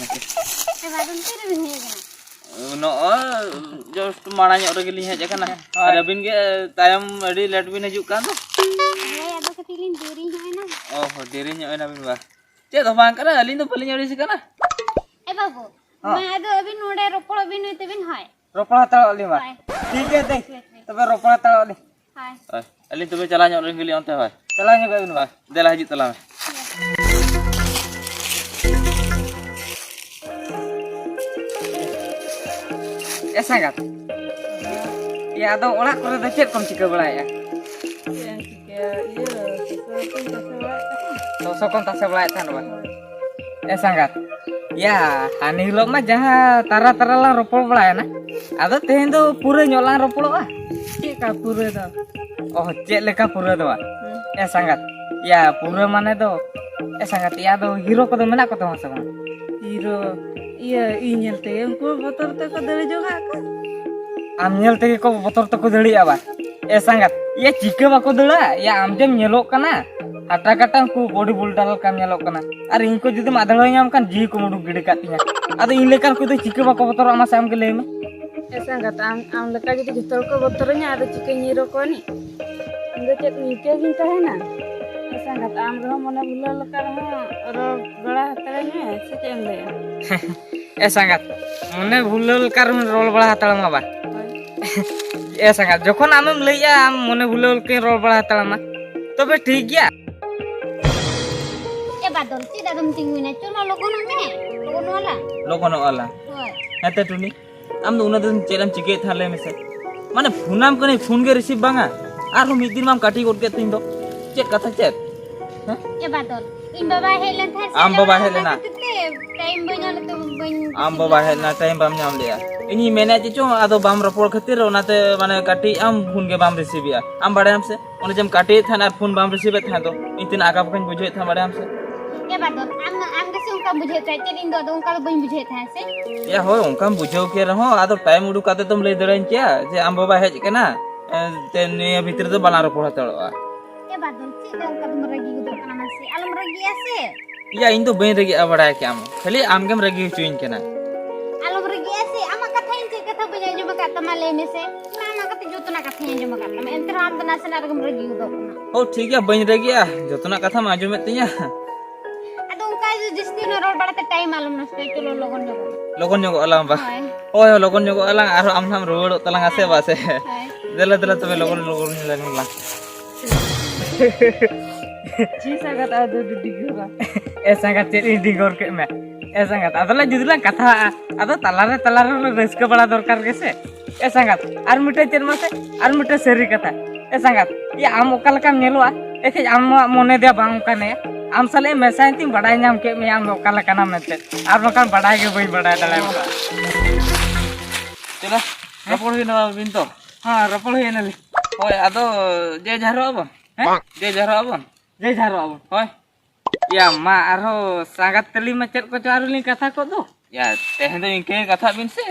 ᱮ ᱵᱟᱹᱵᱩ, ᱛᱤ ᱨᱮᱵᱤᱱ ᱦᱮᱡ ᱟᱠᱟᱱᱟ? ᱱᱚᱜᱼᱚᱭ just ᱢᱟᱲᱟᱝ ᱧᱚᱜ ᱨᱮᱜᱮ ᱞᱤᱧ ᱦᱮᱡ ᱟᱠᱟᱱᱟ᱾ ᱦᱳᱭ᱾ ᱟᱨ ᱟᱹᱵᱤᱱ ᱜᱮ ᱛᱟᱭᱚᱢ ᱟᱹᱰᱤ late ᱵᱤᱱ ᱦᱤᱡᱩᱜ ᱠᱟᱱ ᱫᱚ᱾ ᱦᱳᱭ, ᱟᱫᱚ ᱠᱟᱹᱴᱤᱡ ᱞᱤᱧ ᱫᱮᱨᱤ ᱧᱚᱜ ᱮᱱᱟ᱾ ᱚ ᱦᱚᱸ, ᱫᱮᱨᱤ ᱧᱚᱜ ᱮᱱᱟ ᱵᱤᱱ ᱵᱟ᱾ ᱪᱮᱫ ᱦᱚᱸ ᱵᱟᱝ ᱠᱟᱱᱟ, ᱟᱹᱞᱤᱧ ᱫᱚ ᱵᱟᱹᱞᱤᱧ ᱟᱹᱲᱤᱥ ᱠᱟᱱᱟ᱾ ᱮ ᱵᱟᱹᱵᱩ, ᱦᱚᱸ᱾ ᱢᱟ ᱟᱫᱚ ᱟᱹᱵᱤᱱ ᱱᱚᱰᱮ ᱨᱚᱯᱚᱲᱚᱜ ᱵᱤᱱ ᱱᱩᱭ ᱛᱟᱹᱵᱤᱱ, ᱦᱳᱭ᱾ ᱨᱚᱯᱚᱲ ᱦᱟᱛᱟᱲᱚᱜ ᱟᱹᱞᱤᱧ ᱵᱟ᱾ ᱦᱳᱭ᱾ ᱴᱷᱤᱠ ᱜᱮᱭᱟ ᱫᱟᱹᱭ, ᱦᱳᱭ, ᱦᱳᱭ᱾ ᱛᱚᱵᱮ ᱨᱚᱯᱚᱲ ᱦᱟᱛᱟᱲᱚᱜ ᱟᱹᱞᱤᱧ᱾ ᱦᱳᱭ᱾ ᱦᱳᱭ, ᱟᱹᱞᱤᱧ ᱛᱚᱵᱮ ᱪᱟᱞᱟᱣ ᱧᱚᱜ ᱞᱤᱧ ᱜᱮᱞᱤᱧ ᱚᱱᱛᱮ, ᱦᱳᱭ᱾ ᱪᱟᱞᱟᱣ ᱧᱚᱜᱚᱜ ᱵᱤᱱ ᱵᱟ᱾ ᱦᱳᱭ, ᱫᱮᱞᱟ ᱦᱤᱡᱩᱜ ᱛᱟᱞᱟᱝ ᱢᱮ᱾ ᱮ ᱥᱟᱸᱜᱟᱛ, ᱮ ᱟᱫᱚ ᱚᱲᱟᱜ ᱠᱚᱨᱮ ᱫᱚ ᱪᱮᱫ ᱠᱚᱢ ᱪᱤᱠᱟᱹ ᱵᱟᱲᱟᱭᱮᱫᱼᱟ? ᱪᱮᱫ ᱮᱢ ᱪᱤᱠᱟᱹᱭᱟ? ᱤᱭᱟᱹ, ᱥᱚᱥᱚ ᱠᱚᱧ ᱛᱟᱥᱮ ᱵᱟᱲᱟᱭᱮᱫ ᱛᱟᱦᱮᱸᱫ᱾ ᱥᱚᱥᱚ ᱠᱚᱢ ᱛᱟᱥᱮ ᱵᱟᱲᱟᱭᱮᱫ ᱛᱟᱦᱮᱸᱫ ᱵᱟ? ᱦᱳᱭ᱾ ᱮ ᱥᱟᱸᱜᱟᱛ, ᱭᱟ, ᱦᱟᱱᱮ ᱦᱤᱞᱳᱜ ᱢᱟ ᱡᱟᱦᱟᱸ ᱛᱟᱨᱟ ᱛᱟᱨᱟ ᱞᱟᱝ ᱨᱚᱯᱚᱲ ᱵᱟᱲᱟᱭᱮᱱᱟ, ᱟᱫᱚ ᱛᱮᱦᱮᱧ ᱫᱚ ᱯᱩᱨᱟᱹ ᱧᱚᱜ ᱞᱟᱝ ᱨᱚᱯᱚᱲᱚᱜᱼᱟ᱾ ᱪᱮᱫ ᱞᱮᱠᱟ ᱯᱩᱨᱟᱹ ᱫᱚ? ᱚ, ᱪᱮᱫ ᱞᱮᱠᱟ ᱯᱩᱨᱟᱹ ᱫᱚ ᱵᱟ? ᱦᱩᱸ᱾ ᱮ ᱥᱟᱸᱜᱟᱛ, ᱭᱟ, ᱯᱩᱨᱟᱹ ᱢᱟᱱᱮ ᱫᱚ, ᱮ ᱥᱟᱸᱜᱟᱛ, ᱭᱟ, ᱫᱚ ᱦᱤᱨᱳ ᱠᱚᱫᱚ ᱢᱮᱱᱟᱜ ᱠᱚ ᱛᱟᱢᱟ ᱥᱮ ᱵᱟᱝ? ᱦᱤᱨᱳ? ᱤᱭᱟᱹ, ᱤᱧ ᱧᱮᱞ ᱛᱮᱜᱮ ᱩᱱᱠᱩ ᱵᱚᱛᱚᱨ ᱛᱮᱠᱚ ᱫᱟᱹᱲ ᱡᱚᱝᱟᱜ ᱠᱟᱱ᱾ ᱟᱢ ᱧᱮᱞ ᱛᱮᱜᱮ ᱠᱚ ᱵᱚᱛᱚᱨ ᱛᱮᱠᱚ ᱫᱟᱹᱲᱮᱜᱼᱟ ᱵᱟ? ᱮ ᱥᱟᱸᱜᱟᱛ, ᱭᱟ, ᱪᱤᱠᱟᱹ ᱵᱟᱠᱚ ᱫᱟᱹᱲᱟ? ᱭᱟ, ᱟᱢ ᱡᱮᱢ ᱧᱮᱞᱚᱜ ᱠᱟᱱᱟ, ᱦᱟᱴᱟ ᱠᱟᱴᱟ ᱩᱱᱠᱩ body builder ᱞᱮᱠᱟᱢ ᱧᱮᱞᱚᱜ ᱠᱟᱱᱟ᱾ ᱟᱨ ᱤᱧ ᱠᱚ ᱡᱩᱫᱤᱢ ᱟᱫᱷᱲᱟᱹᱣ ᱧᱟᱢ ᱠᱷᱟᱱ, ᱡᱤᱣᱤ ᱠᱚᱢ ᱩᱰᱩᱠ ᱜᱤᱰᱤ ᱠᱟᱜ ᱛᱤᱧᱟ᱾ ᱟᱫᱚ ᱤᱧ ᱞᱮᱠᱟᱱ ᱠᱚᱫᱚ ᱪᱤᱠᱟᱹ ᱵᱟᱠᱚ ᱵᱚᱛᱚᱨᱚᱜᱼᱟ, ᱢᱟᱥᱮ ᱟᱢ ᱜᱮ ᱞᱟᱹᱭ ᱢᱮ᱾ ᱮ ᱥᱟᱸᱜᱟᱛ, ᱟᱢ, ᱟᱢ ᱞᱮᱠᱟ ᱡᱩᱫᱤ ᱡᱚᱛᱚ ᱦᱚᱲ ᱠᱚ ᱵᱚᱛᱚᱨᱤᱧᱟ, ᱟᱫᱚ ᱪᱤᱠᱟᱹᱧ ᱧᱤᱨ ᱟᱠᱚᱣᱟ ᱱᱤᱡ? ᱤᱧ ᱫᱚ ᱪᱮᱫ ᱱᱤᱝᱠᱟᱹ ᱜᱤᱧ ᱛᱟᱦᱮᱱᱟ? ᱮ ᱥᱟᱸᱜᱟᱛ, ᱟᱢ ᱨᱮᱦᱚᱸ ᱢᱚᱱᱮ ᱵᱷᱩᱞᱟᱹᱣ ᱞᱮᱠᱟ ᱨᱮᱦᱚᱸ ᱨᱚᱲ ᱵᱟᱲᱟ ᱦᱟᱛᱟᱲᱟᱹᱧ ᱢᱮ, ᱥᱮ ᱪᱮᱫ ᱮᱢ ᱞᱟᱹᱭᱟ? ᱮ ᱥᱟᱸᱜᱟᱛ, ᱢᱚᱱᱮ ᱵᱷᱩᱞᱟᱹᱣ ᱞᱮᱠᱟ ᱨᱮᱦᱚᱸ ᱨᱚᱲ ᱵᱟᱲᱟ ᱦᱟᱛᱟᱲ ᱢᱟ ᱵᱟ᱾ ᱦᱳᱭ᱾ ᱮ ᱥᱟᱸᱜᱟᱛ, ᱡᱚᱠᱷᱚᱱ ᱟᱢᱮᱢ ᱞᱟᱹᱭᱮᱜᱼᱟ ᱟᱢ ᱢᱚᱱᱮ ᱵᱷᱩᱞᱟᱹᱣ ᱞᱮᱠᱟᱧ ᱨᱚᱲ ᱵᱟᱲᱟ ᱦᱟᱛᱟᱲ ᱢᱟ, ᱛᱚᱵᱮ ᱴᱷᱤᱠ ᱜᱮᱭᱟ᱾ ᱵᱟᱫᱚᱞ, ᱪᱮᱫ ᱟᱫᱚᱢ ᱛᱤᱸᱜᱩᱭᱮᱱᱟ? ᱪᱚᱞᱚ ᱞᱚᱜᱚᱱᱚᱜ ᱢᱮ᱾ ᱞᱚᱜᱚᱱᱚᱜ ᱟᱞᱟᱝ᱾ ᱞᱚᱜᱚᱱᱚᱜ ᱟᱞᱟᱝ᱾ ᱦᱳᱭ᱾ ᱦᱮᱸᱛᱚ ᱴᱩᱱᱤ, ᱟᱢ ᱫᱚ ᱩᱱᱟᱹᱜ ᱫᱤᱱ ᱪᱮᱫ ᱮᱢ ᱪᱤᱠᱟᱹᱭᱮᱫ ᱛᱟᱦᱮᱸᱫ ᱞᱟᱹᱭ ᱢᱮᱥᱮ? ᱢᱟᱱᱮ ᱯᱷᱳᱱᱟᱢ ᱠᱟᱹᱱᱟᱹᱧ, ᱯᱷᱳᱱ ᱜᱮ ᱨᱤᱥᱤᱵᱷ ᱵᱟᱝᱟ᱾ ᱟᱨᱦᱚᱸ ᱢᱤᱫ ᱫᱤᱱ ᱢᱟᱢ ᱠᱟᱹᱴᱤ ᱜᱚᱫ ᱠᱮᱫ ᱛᱤᱧ ᱫᱚ᱾ ᱪᱮᱫ ᱠᱟᱛᱷᱟ ᱪᱮᱫ? ᱦᱮᱸ? ᱮ ᱵᱟᱫᱚᱞ, ᱤᱧ ᱵᱟᱵᱟᱭ ᱦᱮᱡ ᱞᱮᱱ ᱛᱟᱦᱮᱸᱫ ᱥᱮ, ᱟᱢ ᱵᱟᱵᱟᱭ ᱦᱮᱡ ᱚᱱᱟ ᱞᱮᱱᱟ? ᱠᱷᱟᱹᱛᱤᱨ ᱛᱮ ᱴᱟᱭᱤᱢ ᱵᱟᱹᱧ ᱧᱟᱢ ᱞᱮᱫ ᱛᱮ ᱵᱟᱹᱧ ᱟᱢ ᱨᱤᱥᱤᱵᱷ ᱵᱟᱵᱟᱭ ᱦᱮᱡ ᱞᱮᱫᱟ᱾ ᱞᱮᱱᱟ, ᱴᱟᱭᱤᱢ ᱵᱟᱢ ᱧᱟᱢ ᱞᱮᱜᱼᱟ᱾ ᱤᱧᱤᱧ ᱢᱮᱱᱮᱫ ᱪᱮᱫ ᱪᱚᱝ, ᱟᱫᱚ ᱵᱟᱢ ᱨᱚᱯᱚᱲ ᱠᱷᱟᱹᱛᱤᱨ ᱚᱱᱟᱛᱮ ᱢᱟᱱᱮ ᱠᱟᱹᱴᱤᱡ ᱟᱢ ᱯᱷᱳᱱ ᱜᱮ ᱵᱟᱢ ᱨᱤᱥᱤᱵᱷ ᱮᱜᱼᱟ᱾ ᱟᱢ ᱵᱟᱲᱟᱭᱟᱢ ᱥᱮ, ᱚᱱᱮ ᱡᱮᱢ ᱠᱟᱹᱴᱤᱭᱮᱫ ᱛᱟᱦᱮᱸᱫ ᱟᱨ ᱯᱷᱳᱱ ᱵᱟᱢ ᱨᱤᱥᱤᱵᱷ ᱮᱫ ᱛᱟᱦᱮᱸᱫ ᱫᱚ, ᱤᱧ ᱛᱤᱱᱟᱹᱜ ᱟᱠᱟᱵ ᱠᱟᱹᱧ ᱵᱩᱡᱷᱟᱹᱣᱮᱫ ᱛᱟᱦᱮᱸᱫ, ᱵᱟᱲᱟᱭᱟᱢ ᱥᱮ? ᱮ ᱵᱟᱫᱚᱞ, ᱟᱢ, ᱟᱢ ᱜᱮᱥᱮ ᱚᱱᱠᱟᱢ ᱵᱩᱡᱷᱟᱹᱣᱮᱫ ᱛᱟᱦᱮᱸᱫ, ᱪᱮᱫ ᱤᱧ ᱫᱚ ᱟᱫᱚ ᱚᱱᱠᱟ ᱫᱚ ᱵᱟᱹᱧ ᱵᱩᱡᱷᱟᱹᱣᱮᱫ ᱛᱟᱦᱮᱸᱫ ᱥᱮ? ᱮᱭᱟ ᱦᱳᱭ, ᱚᱱᱠᱟᱢ ᱵᱩᱡᱷᱟᱹᱣ ᱠᱮ ᱨᱮᱦᱚᱸ, ᱟᱫᱚ ᱴᱟᱭᱤᱢ ᱩᱰᱩᱠ ᱠᱟᱛᱮ ᱫᱚᱢ ᱞᱟᱹᱭ ᱫᱟᱲᱮᱭᱟᱹᱧ ᱠᱮᱭᱟ ᱡᱮ ᱟᱢ ᱵᱟᱵᱟᱭ ᱦᱮᱡ ᱟᱠᱟᱱᱟ, ᱮ, ᱛᱮ ᱱᱤᱭᱟᱹ ᱵᱷᱤᱛᱨᱤ ᱫᱚ ᱵᱟᱞᱟᱝ ᱨᱚᱯᱚᱲ ᱦᱟᱛᱟᱲᱚᱜᱼᱟ᱾ ᱮ ᱵᱟᱫᱚᱞ, ᱪᱮᱫ ᱫᱚ ᱚᱱᱠᱟ ᱫᱚᱢ ᱨᱟᱹᱜᱤ ᱜᱚᱫᱚᱜ ᱠᱟᱱᱟ? ᱢᱟᱥᱮ ᱟᱞᱚᱢ ᱨᱟᱹᱜᱤᱜᱼᱟ ᱥᱮ᱾ ᱮᱭᱟ, ᱤᱧ ᱫᱚ ᱵᱟᱹᱧ ᱨᱟᱹᱜᱤᱜᱼᱟ, ᱵᱟᱲᱟᱭ ᱠᱮᱜᱼᱟᱢ, ᱠᱷᱟᱹᱞᱤ ᱟᱢ ᱜᱮᱢ ᱨᱟᱹᱜᱤ ᱦᱚᱪᱚᱧ ᱠᱟᱱᱟ᱾ ᱟᱞᱚᱢ ᱨᱟᱹᱜᱤᱜᱼᱟ ᱥᱮ, ᱟᱢᱟᱜ ᱠᱟᱛᱷᱟ ᱤᱧ ᱪᱮᱫ ᱠᱟᱛᱷᱟ ᱵᱟᱹᱧ ᱟᱸᱡᱚᱢ ᱟᱠᱟᱫ ᱛᱟᱢᱟ, ᱞᱟᱹᱭ ᱢᱮᱥᱮ? ᱚᱱᱟ ᱟᱢᱟᱜ ᱠᱟᱛᱷᱟ ᱡᱚᱛᱚᱱᱟᱜ ᱠᱟᱛᱷᱟᱧ ᱟᱸᱡᱚᱢ ᱟᱠᱟᱫ ᱛᱟᱢᱟ, ᱮᱱᱛᱮ ᱨᱮᱦᱚᱸ ᱟᱢ ᱫᱚ ᱱᱟᱥᱮᱱᱟᱜ ᱨᱮᱜᱮᱢ ᱨᱟᱹᱜᱤ ᱜᱚᱫᱚᱜ ᱠᱟᱱᱟ᱾ ᱦᱳ, ᱴᱷᱤᱠ ᱜᱮᱭᱟ, ᱵᱟᱹᱧ ᱨᱟᱹᱜᱤᱜᱼᱟ, ᱡᱚᱛᱚᱱᱟᱜ ᱠᱟᱛᱷᱟᱢ ᱟᱸᱡᱚᱢᱮᱫ ᱛᱤᱧᱟ᱾ ᱟᱫᱚ ᱚᱱᱠᱟ ᱡᱩᱫᱤ ᱡᱟᱹᱥᱛᱤ ᱚᱱᱟ ᱨᱚᱲ ᱵᱟᱲᱟᱛᱮ ᱴᱟᱭᱤᱢ ᱟᱞᱚᱢ ᱱᱚᱥᱴᱚᱭᱟ, ᱪᱚᱞᱚ ᱞᱚᱜᱚᱱ ᱧᱚᱜᱚᱜ ᱢᱮ᱾ ᱞᱚᱜᱚᱱ ᱧᱚᱜᱚᱜ ᱟᱞᱟᱝ ᱵᱟ? ᱦᱳᱭ᱾ ᱦᱳᱭ, ᱦᱳᱭ, ᱞᱚᱜᱚᱱ ᱧᱚᱜᱚᱜ ᱟᱞᱟᱝ, ᱟᱨᱦᱚᱸ ᱟᱢ ᱱᱟᱦᱟᱜ ᱮᱢ ᱨᱩᱣᱟᱹᱲᱚᱜ ᱛᱟᱞᱟᱝᱟ ᱥᱮ ᱦᱳᱭ᱾ ᱵᱟ ᱥᱮ? ᱦᱳᱭ᱾ ᱫᱮᱞᱟ, ᱫᱮᱞᱟ, ᱛᱚᱵᱮ ᱞᱚᱜᱚᱱ, ᱞᱚᱜᱚᱱ ᱧᱮᱞ ᱞᱮᱱ ᱜᱮᱞᱟᱝ᱾ ᱪᱮᱫ ᱥᱟᱸᱜᱟᱛ ᱟᱫᱚ ᱰᱤᱜᱚᱨᱟ? ᱮ ᱥᱟᱸᱜᱟᱛ, ᱪᱮᱫ ᱤᱧ ᱰᱤᱜᱚᱨ ᱠᱮᱫ ᱢᱮ? ᱮ ᱥᱟᱸᱜᱟᱛ, ᱟᱫᱚ ᱞᱮ ᱡᱩᱫᱤ ᱞᱟᱝ ᱠᱟᱛᱷᱟᱜᱼᱟ, ᱟᱫᱚ ᱛᱟᱞᱟᱨᱮ, ᱛᱟᱞᱟᱨᱮ ᱨᱟᱹᱥᱠᱟᱹ ᱵᱟᱲᱟ ᱫᱚᱨᱠᱟᱨ ᱜᱮᱥᱮ᱾ ᱮ ᱥᱟᱸᱜᱟᱛ, ᱟᱨ ᱢᱤᱫᱴᱮᱱ ᱪᱮᱫ ᱢᱟᱥᱮ, ᱟᱨ ᱢᱤᱫᱴᱮᱱ ᱥᱟᱹᱨᱤ ᱠᱟᱛᱷᱟ᱾ ᱮ ᱥᱟᱸᱜᱟᱛ, ᱮ ᱟᱢ ᱚᱠᱟ ᱞᱮᱠᱟᱢ ᱧᱮᱞᱚᱜᱼᱟ? ᱮᱠᱷᱮᱡ ᱟᱢᱟᱜ ᱢᱚᱱᱮ ᱫᱚ ᱵᱟᱝ ᱚᱱᱠᱟᱱᱮ᱾ ᱟᱢ ᱥᱟᱞᱟᱜ ᱤᱧ ᱢᱮᱥᱟᱭᱮᱱ ᱛᱤᱧ ᱵᱟᱰᱟᱭ ᱧᱟᱢ ᱠᱮᱫ ᱢᱮᱭᱟ ᱟᱢ ᱫᱚ ᱚᱠᱟ ᱞᱮᱠᱟᱱᱟᱢ ᱢᱮᱱᱛᱮ, ᱟᱨ ᱵᱟᱝᱠᱷᱟᱱ ᱵᱟᱰᱟᱭ ᱜᱮ ᱵᱟᱹᱧ ᱵᱟᱰᱟᱭ ᱫᱟᱲᱮᱭᱟᱜᱼᱟ᱾ ᱪᱮᱫ? ᱨᱚᱯᱚᱲ ᱦᱩᱭᱱᱟ ᱵᱤᱱ ᱛᱚ? ᱦᱮᱸ, ᱨᱚᱯᱚᱲ ᱦᱩᱭᱱᱟᱞᱮ᱾ ᱦᱳᱭ, ᱟᱫᱚ ᱡᱮ ᱡᱟᱨᱚᱜ ᱟᱵᱚᱱ᱾ ᱦᱮᱸ? ᱡᱮ ᱡᱟᱨᱚᱜ ᱟᱵᱚᱱ᱾ ᱡᱮ ᱡᱟᱨᱚᱜ ᱟᱵᱚᱱ᱾ ᱦᱳᱭ᱾ ᱭᱟ, ᱢᱟ ᱟᱨᱦᱚᱸ ᱥᱟᱸᱜᱟᱛ ᱛᱟᱹᱞᱤ ᱢᱟ ᱪᱮᱫ ᱠᱚᱪᱚ ᱟᱨᱦᱚᱸ ᱞᱤᱧ ᱠᱟᱛᱷᱟ ᱠᱚᱜ ᱫᱚ᱾ ᱭᱟ, ᱛᱮᱦᱮᱧ ᱫᱚ ᱤᱱᱠᱟᱹ ᱜᱮ ᱠᱟᱛᱷᱟᱜ ᱵᱤᱱ ᱥᱮ᱾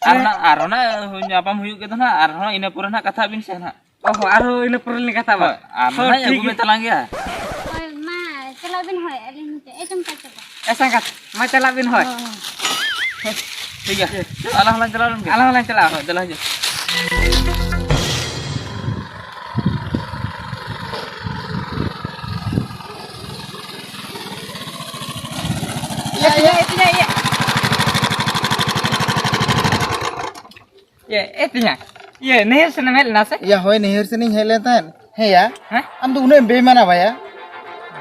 ᱟᱨ ᱦᱮᱸ᱾ ᱱᱟ-, ᱟᱨᱦᱚᱸ ᱱᱟ ᱧᱟᱯᱟᱢ ᱦᱩᱭᱩᱜ ᱜᱮ ᱫᱚ ᱱᱟᱦᱟᱜ, ᱟᱨᱦᱚᱸ ᱤᱱᱟᱹ ᱯᱚᱨᱮ ᱱᱟᱦᱟᱜ ᱠᱟᱛᱷᱟᱜ ᱵᱤᱱ ᱥᱮ ᱱᱟᱦᱟᱜ᱾ ᱚ ᱦᱚᱸ, ᱟᱨᱦᱚᱸ ᱤᱱᱟᱹ ᱯᱚᱨᱮ ᱞᱤᱧ ᱠᱟᱛᱷᱟ ᱵᱟ᱾ ᱦᱳᱭ, ᱟᱨ ᱦᱚᱸ, ᱱᱟᱦᱟᱜ ᱴᱷᱤᱠ ᱟᱹᱜᱩ ᱢᱮ ᱜᱮᱭᱟ᱾ ᱛᱟᱞᱟᱝ ᱜᱮᱭᱟ᱾ ᱦᱳᱭ, ᱢᱟ, ᱪᱟᱞᱟᱜ ᱵᱤᱱ ᱦᱳᱭ, ᱟᱹᱞᱤᱧ ᱱᱚᱛᱮ᱾ ᱮ, ᱪᱚᱢᱠᱟ, ᱪᱚᱢᱠᱟ᱾ ᱮ, ᱥᱟᱸᱜᱟᱛ, ᱢᱟ ᱪᱟᱞᱟᱜ ᱵᱤᱱ ᱦᱳᱭ᱾ ᱦᱚᱸ, ᱦᱚᱸ᱾ ᱴᱷᱤᱠ ᱜᱮᱭᱟ᱾ ᱟᱞᱟᱝ ᱦᱚᱸᱞᱟᱝ ᱪᱟᱞᱟᱣ ᱞᱮᱱ ᱜᱮ᱾ ᱟᱞᱟᱝ ᱦᱚᱸᱞᱟᱝ ᱪᱟᱞᱟᱜᱼᱟ᱾ ᱦᱳᱭ, ᱫᱮᱞᱟ ᱦᱤᱡᱩᱜ᱾ ᱤᱭᱟᱹ, ᱤᱭᱟᱹ, ᱤᱭᱟᱹ, ᱤᱭᱟᱹ᱾ ᱤᱭᱟᱹ, ᱮ ᱛᱤᱧᱟ᱾ ᱤᱭᱟᱹ, ᱱᱟᱹᱭᱦᱟᱹᱨ ᱥᱮᱱ ᱮᱢ ᱦᱮᱡ ᱞᱮᱱᱟ ᱥᱮ? ᱭᱟ, ᱦᱳᱭ, ᱱᱟᱹᱭᱦᱟᱹᱨ ᱥᱮᱱᱤᱧ ᱦᱮᱡ ᱞᱮᱱ ᱛᱟᱦᱮᱸᱫ᱾ ᱦᱮᱸ ᱭᱟ᱾ ᱦᱮᱸ? ᱟᱢ ᱫᱚ ᱩᱱᱟᱹᱜ ᱮᱢ ᱵᱮᱢᱟᱱᱟ ᱵᱟᱭᱟ᱾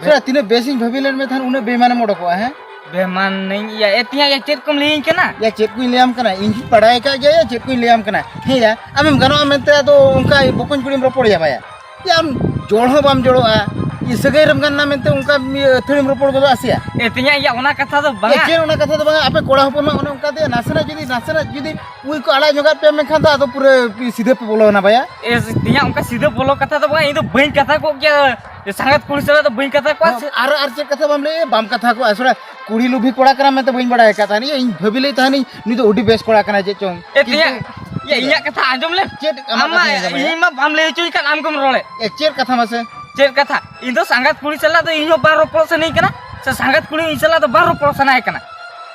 ᱥᱟᱞᱟ, ᱛᱤᱱᱟᱹᱜ ᱵᱮᱥᱤᱧ ᱵᱷᱟᱹᱵᱤ ᱞᱮᱱ ᱢᱮ ᱛᱟᱦᱮᱸᱱ, ᱩᱱᱟᱹᱜ ᱵᱮᱢᱟᱱᱮᱢ ᱚᱰᱚᱠᱚᱜᱼᱟ, ᱦᱮᱸ? ᱵᱮᱢᱟᱱ ᱱᱟᱹᱧ ᱭᱟ, ᱮ ᱛᱤᱧᱟ ᱭᱟ, ᱪᱮᱫ ᱠᱚᱢ ᱞᱟᱹᱭᱟᱹᱧ ᱠᱟᱱᱟ? ᱭᱟ, ᱪᱮᱫ ᱠᱚᱧ ᱞᱟᱹᱭᱟᱢ ᱠᱟᱱᱟ? ᱤᱧ ᱦᱚᱸᱧ ᱵᱟᱲᱟᱭ ᱟᱠᱟᱫ ᱜᱮᱭᱟ ᱭᱟ, ᱪᱮᱫ ᱠᱚᱧ ᱞᱟᱹᱭᱟᱢ ᱠᱟᱱᱟ᱾ ᱦᱮᱸ ᱭᱟ, ᱟᱢᱮᱢ ᱜᱟᱱᱚᱜᱼᱟ ᱢᱮᱱᱛᱮ ᱟᱫᱚ ᱚᱱᱠᱟ ᱵᱚᱠᱚᱧ ᱠᱩᱲᱤᱢ ᱨᱚᱯᱚᱲ ᱭᱟ ᱵᱟᱭᱟ? ᱭᱟ, ᱟᱢ ᱡᱚᱲ ᱦᱚᱸ ᱵᱟᱢ ᱡᱚᱲᱚᱜᱼᱟ, ᱤᱧ ᱥᱟᱹᱜᱟᱹᱭ ᱨᱮᱢ ᱜᱟᱱ ᱮᱱᱟ ᱢᱮᱱᱛᱮ ᱚᱱᱠᱟ ᱟᱹᱛᱷᱟᱹᱲᱤᱢ ᱨᱚᱯᱚᱲ ᱜᱚᱫᱚᱜᱼᱟ ᱥᱮᱭᱟ? ᱮ ᱛᱤᱧᱟ ᱭᱟ, ᱚᱱᱟ ᱠᱟᱛᱷᱟ ᱫᱚ ᱵᱟᱝᱟ᱾ ᱮ, ᱪᱮᱫ ᱚᱱᱟ ᱠᱟᱛᱷᱟ ᱫᱚ ᱵᱟᱝᱟ? ᱟᱯᱮ ᱠᱚᱲᱟ ᱦᱚᱯᱚᱱ ᱢᱟ ᱚᱱᱮ ᱚᱱᱠᱟ ᱛᱮ ᱱᱟᱥᱮᱱᱟᱜ ᱡᱩᱫᱤ, ᱱᱟᱥᱮᱱᱟᱜ ᱡᱩᱫᱤ ᱩᱭ ᱠᱚ ᱟᱲᱟᱜ ᱧᱚᱜᱟᱜ ᱯᱮᱭᱟ ᱢᱮᱱᱠᱷᱟᱱ ᱫᱚ ᱟᱫᱚ ᱯᱩᱨᱟᱹ ᱥᱤᱫᱷᱟᱹ ᱯᱮ ᱵᱚᱞᱚᱱᱟ ᱵᱟᱭᱟ᱾ ᱮ ᱛᱤᱧᱟ, ᱚᱱᱠᱟ ᱥᱤᱫᱷᱟᱹ ᱵᱚᱞᱚ ᱠᱟᱛᱷᱟ ᱫᱚ ᱵᱟᱝᱟ, ᱤᱧ ᱫᱚ ᱵᱟᱹᱧ ᱠᱟᱛᱷᱟ ᱠᱚᱜ ᱜᱮᱭᱟ᱾ ᱮ, ᱥᱟᱸᱜᱟᱛ ᱠᱩᱲᱤ ᱥᱟᱞᱟᱜ ᱫᱚ ᱵᱟᱹᱧ ᱠᱟᱛᱷᱟ ᱠᱚᱜᱼᱟ᱾ ᱦᱚᱸ, ᱥᱮ ᱟᱨ, ᱟᱨ ᱪᱮᱫ ᱠᱟᱛᱷᱟ ᱵᱟᱢ ᱞᱟᱹᱭ, ᱵᱟᱢ ᱠᱟᱛᱷᱟ ᱠᱚᱜᱼᱟ᱾ ᱥᱚᱲᱟ, ᱠᱩᱲᱤ ᱞᱩᱵᱷᱤ ᱠᱚᱲᱟ ᱠᱟᱱᱟ ᱢᱮᱱᱛᱮ ᱵᱟᱹᱧ ᱵᱟᱲᱟᱭ ᱟᱠᱟᱫ ᱛᱟᱦᱮᱱ᱾ ᱤᱧ ᱵᱷᱟᱹᱵᱤ ᱞᱟᱹᱭ ᱛᱟᱦᱮᱱᱤᱧ, ᱱᱩᱭ ᱫᱚ ᱟᱹᱰᱤ ᱵᱮᱥ ᱠᱚᱲᱟ ᱠᱟᱱᱟᱭ ᱪᱮᱫ ᱪᱚᱝ᱾ ᱮ ᱛᱤᱧᱟ, ᱠᱤᱱᱛᱩ ᱭᱟ, ᱤᱧᱟᱹᱜ ᱠᱟᱛᱷᱟ ᱟᱸᱡᱚᱢ ᱞᱮᱢ᱾ ᱪᱮᱫ ᱟᱢᱟᱜ ᱟᱢᱟ, ᱠᱟᱛᱷᱟᱧ ᱟᱸᱡᱚᱢᱟ ᱭᱟ? ᱤᱧ ᱢᱟ ᱵᱟᱢ ᱞᱟᱹᱭ ᱦᱚᱪᱚᱧ ᱠᱟᱱ, ᱟᱢ ᱜᱮᱢ ᱨᱚᱲᱮᱫ᱾ ᱮ, ᱪᱮᱫ ᱠᱟᱛᱷᱟ ᱢᱟᱥᱮ? ᱪᱮᱫ ᱠᱟᱛᱷᱟ? ᱤᱧ ᱫᱚ ᱥᱟᱸᱜᱟᱛ ᱠᱩᱲᱤ ᱥᱟᱞᱟᱜ ᱫᱚ ᱤᱧ ᱦᱚᱸ ᱵᱟᱝ ᱨᱚᱯᱚᱲ ᱥᱟᱱᱟᱧ ᱠᱟᱱᱟ, ᱥᱮ ᱥᱟᱸᱜᱟᱛ ᱠᱩᱲᱤ ᱤᱧ ᱥᱟᱞᱟᱜ ᱫᱚ ᱵᱟᱝ ᱨᱚᱯᱚᱲ ᱥᱟᱱᱟᱭᱮ ᱠᱟᱱᱟ᱾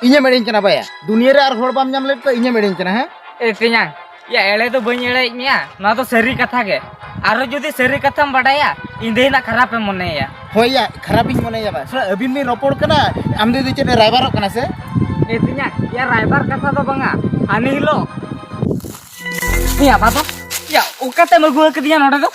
ᱤᱧᱮᱢ ᱮᱲᱮᱧ ᱠᱟᱱᱟ ᱵᱟᱭᱟ? ᱫᱩᱱᱤᱭᱟᱹ ᱨᱮ ᱟᱨ ᱦᱚᱲ ᱵᱟᱢ ᱧᱟᱢ ᱞᱮᱫ ᱠᱚᱣᱟ, ᱤᱧᱮᱢ ᱮᱲᱮᱧ ᱠᱟᱱᱟ, ᱦᱮᱸ? ᱮ ᱛᱮᱧᱟᱝ, ᱭᱟ, ᱮᱲᱮ ᱫᱚ ᱵᱟᱹᱧ ᱮᱲᱮᱭᱮᱫ ᱢᱮᱭᱟ, ᱱᱚᱣᱟ ᱫᱚ ᱥᱟᱹᱨᱤ ᱠᱟᱛᱷᱟ ᱜᱮ᱾ ᱟᱨᱚ ᱡᱩᱫᱤ ᱥᱟᱹᱨᱤ ᱠᱟᱛᱷᱟᱢ ᱵᱟᱰᱟᱭᱟ, ᱤᱧ ᱫᱟᱹᱭ ᱱᱟᱜ ᱠᱷᱟᱨᱟᱯᱮᱢ ᱢᱚᱱᱮᱭᱟ᱾ ᱦᱳᱭ ᱭᱟ, ᱠᱷᱟᱨᱟᱯᱤᱧ ᱢᱚᱱᱮᱭᱟ ᱵᱟ᱾ ᱥᱟᱞᱟ, ᱟᱹᱵᱤᱱ ᱵᱤᱱ ᱨᱚᱯᱚᱲ ᱠᱟᱱᱟ, ᱟᱢ ᱫᱟᱹᱭ ᱫᱚ ᱪᱮᱫ ᱮ ᱨᱟᱭᱵᱟᱨᱚᱜ ᱠᱟᱱᱟ ᱥᱮ? ᱮ ᱛᱮᱧᱟᱝ, ᱭᱟ, ᱨᱟᱭᱵᱟᱨ ᱠᱟᱛᱷᱟ ᱫᱚ ᱵᱟᱝᱟ, ᱦᱟᱱᱮ ᱦᱤᱞᱳᱜ᱾ ᱭᱟ, ᱵᱟᱵᱟ, ᱭᱟ, ᱚᱠᱟᱛᱮᱢ ᱟᱹᱜᱩ ᱟᱠᱟᱫᱤᱧᱟ ᱱᱚᱰᱮ ᱫᱚ?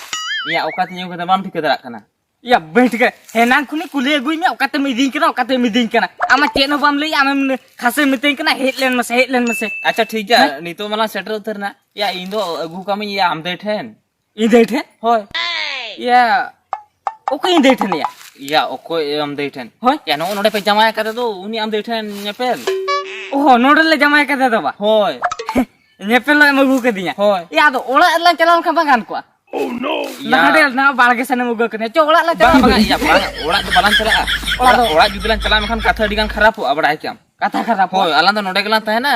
ᱭᱟ, ᱚᱠᱟᱛᱮᱧ ᱟᱹᱜᱩ ᱠᱟᱫᱟ ᱵᱟᱢ ᱴᱷᱤᱠᱟᱹ ᱫᱟᱲᱮᱭᱟᱜ ᱠᱟᱱᱟ? ᱭᱟ, ᱵᱟᱹᱧ ᱴᱷᱤᱠᱟᱹ᱾ ᱦᱮᱱᱟᱝ ᱠᱷᱚᱱᱤᱧ ᱠᱩᱞᱤ ᱟᱹᱜᱩᱭ ᱢᱮ, ᱚᱠᱟᱛᱮᱢ ᱤᱫᱤᱧ ᱠᱟᱱᱟ, ᱚᱠᱟᱛᱮᱢ ᱤᱫᱤᱧ ᱠᱟᱱᱟ? ᱟᱢ ᱢᱟ ᱪᱮᱫ ᱦᱚᱸ ᱵᱟᱢ ᱞᱟᱹᱭᱟ, ᱟᱢᱮᱢ ᱠᱷᱟᱥᱮᱢ ᱢᱤᱛᱟᱹᱧ ᱠᱟᱱᱟ, "ᱦᱮᱡ ᱞᱮᱱ ᱢᱮᱥᱮ, ᱦᱮᱡ ᱞᱮᱱ ᱢᱮᱥᱮ᱾" ᱟᱪᱪᱷᱟ, ᱴᱷᱤᱠ ᱜᱮᱭᱟ, ᱦᱮᱸ? ᱱᱤᱛᱚᱜ ᱢᱟᱞᱟᱝ ᱥᱮᱴᱮᱨ ᱩᱛᱟᱹᱨ ᱮᱱᱟ᱾ ᱭᱟ, ᱤᱧ ᱫᱚ ᱟᱹᱜᱩ ᱠᱟᱢᱟᱹᱧ, ᱭᱟ, ᱟᱢ ᱫᱟᱹᱭ ᱴᱷᱮᱱ᱾ ᱤᱧ ᱫᱟᱹᱭ ᱴᱷᱮᱱ? ᱦᱳᱭ᱾ ᱭᱟ, ᱚᱠᱚᱭ ᱤᱧ ᱫᱟᱹᱭ ᱴᱷᱮᱱ ᱭᱟ? ᱭᱟ, ᱚᱠᱚᱭ ᱟᱢ ᱫᱟᱹᱭ ᱴᱷᱮᱱ? ᱦᱳᱭ᱾ ᱭᱟ, ᱱᱚᱜᱼᱚ ᱱᱚᱰᱮ ᱯᱮ ᱡᱟᱶᱟᱭ ᱟᱠᱟᱫᱮ ᱫᱚ, ᱩᱱᱤ ᱟᱢ ᱫᱟᱹᱭ ᱴᱷᱮᱱ ᱧᱮᱯᱮᱞ᱾ ᱚᱦᱚ, ᱱᱚᱰᱮ ᱞᱮ ᱡᱟᱶᱟᱭ ᱟᱠᱟᱫᱮ ᱫᱚ ᱵᱟ? ᱦᱳᱭ᱾ ᱧᱮᱯᱮᱞ ᱞᱟᱝ ᱮᱢ ᱟᱹᱜᱩ ᱠᱟᱫᱤᱧᱟ᱾ ᱦᱳᱭ᱾ ᱭᱟ, ᱟᱫᱚ ᱚᱲᱟᱜ ᱨᱮᱞᱟᱝ ᱪᱟᱞᱟᱣ ᱞᱮᱱᱠᱷᱟᱱ ᱵᱟᱝ ᱜᱟᱱ ᱠᱚᱜᱼᱟ? ᱭᱟ᱾ ᱱᱟᱦᱟᱰᱮ ᱱᱟᱣᱟ ᱵᱟᱲᱜᱮ ᱥᱮᱱᱮᱢ ᱟᱹᱜᱩ ᱠᱟᱫᱤᱧᱟ᱾ ᱪᱚ, ᱚᱲᱟᱜ ᱞᱟᱝ ᱪᱟᱞᱟᱜᱼᱟ᱾ ᱵᱟᱝ, ᱵᱟᱝ, ᱭᱟ, ᱵᱟᱝ, ᱚᱲᱟᱜ ᱫᱚ ᱵᱟᱞᱟᱝ ᱪᱟᱞᱟᱜᱼᱟ᱾ ᱚᱲᱟᱜ ᱚᱲᱟᱜ, ᱫᱚ ᱚᱲᱟᱜ ᱡᱩᱫᱤ ᱞᱟᱝ ᱪᱟᱞᱟᱜᱼᱟ, ᱢᱮᱱᱠᱷᱟᱱ ᱠᱟᱛᱷᱟ ᱟᱹᱰᱤ ᱜᱟᱱ ᱠᱷᱟᱨᱟᱯᱚᱜᱼᱟ, ᱵᱟᱲᱟᱭ ᱠᱮᱟᱢ᱾ ᱠᱟᱛᱷᱟ ᱠᱷᱟᱨᱟᱯ ᱦᱳᱭ, ᱟᱞᱟᱝ ᱫᱚ ᱱᱚᱰᱮ ᱜᱮᱞᱟᱝ ᱛᱟᱦᱮᱱᱟ,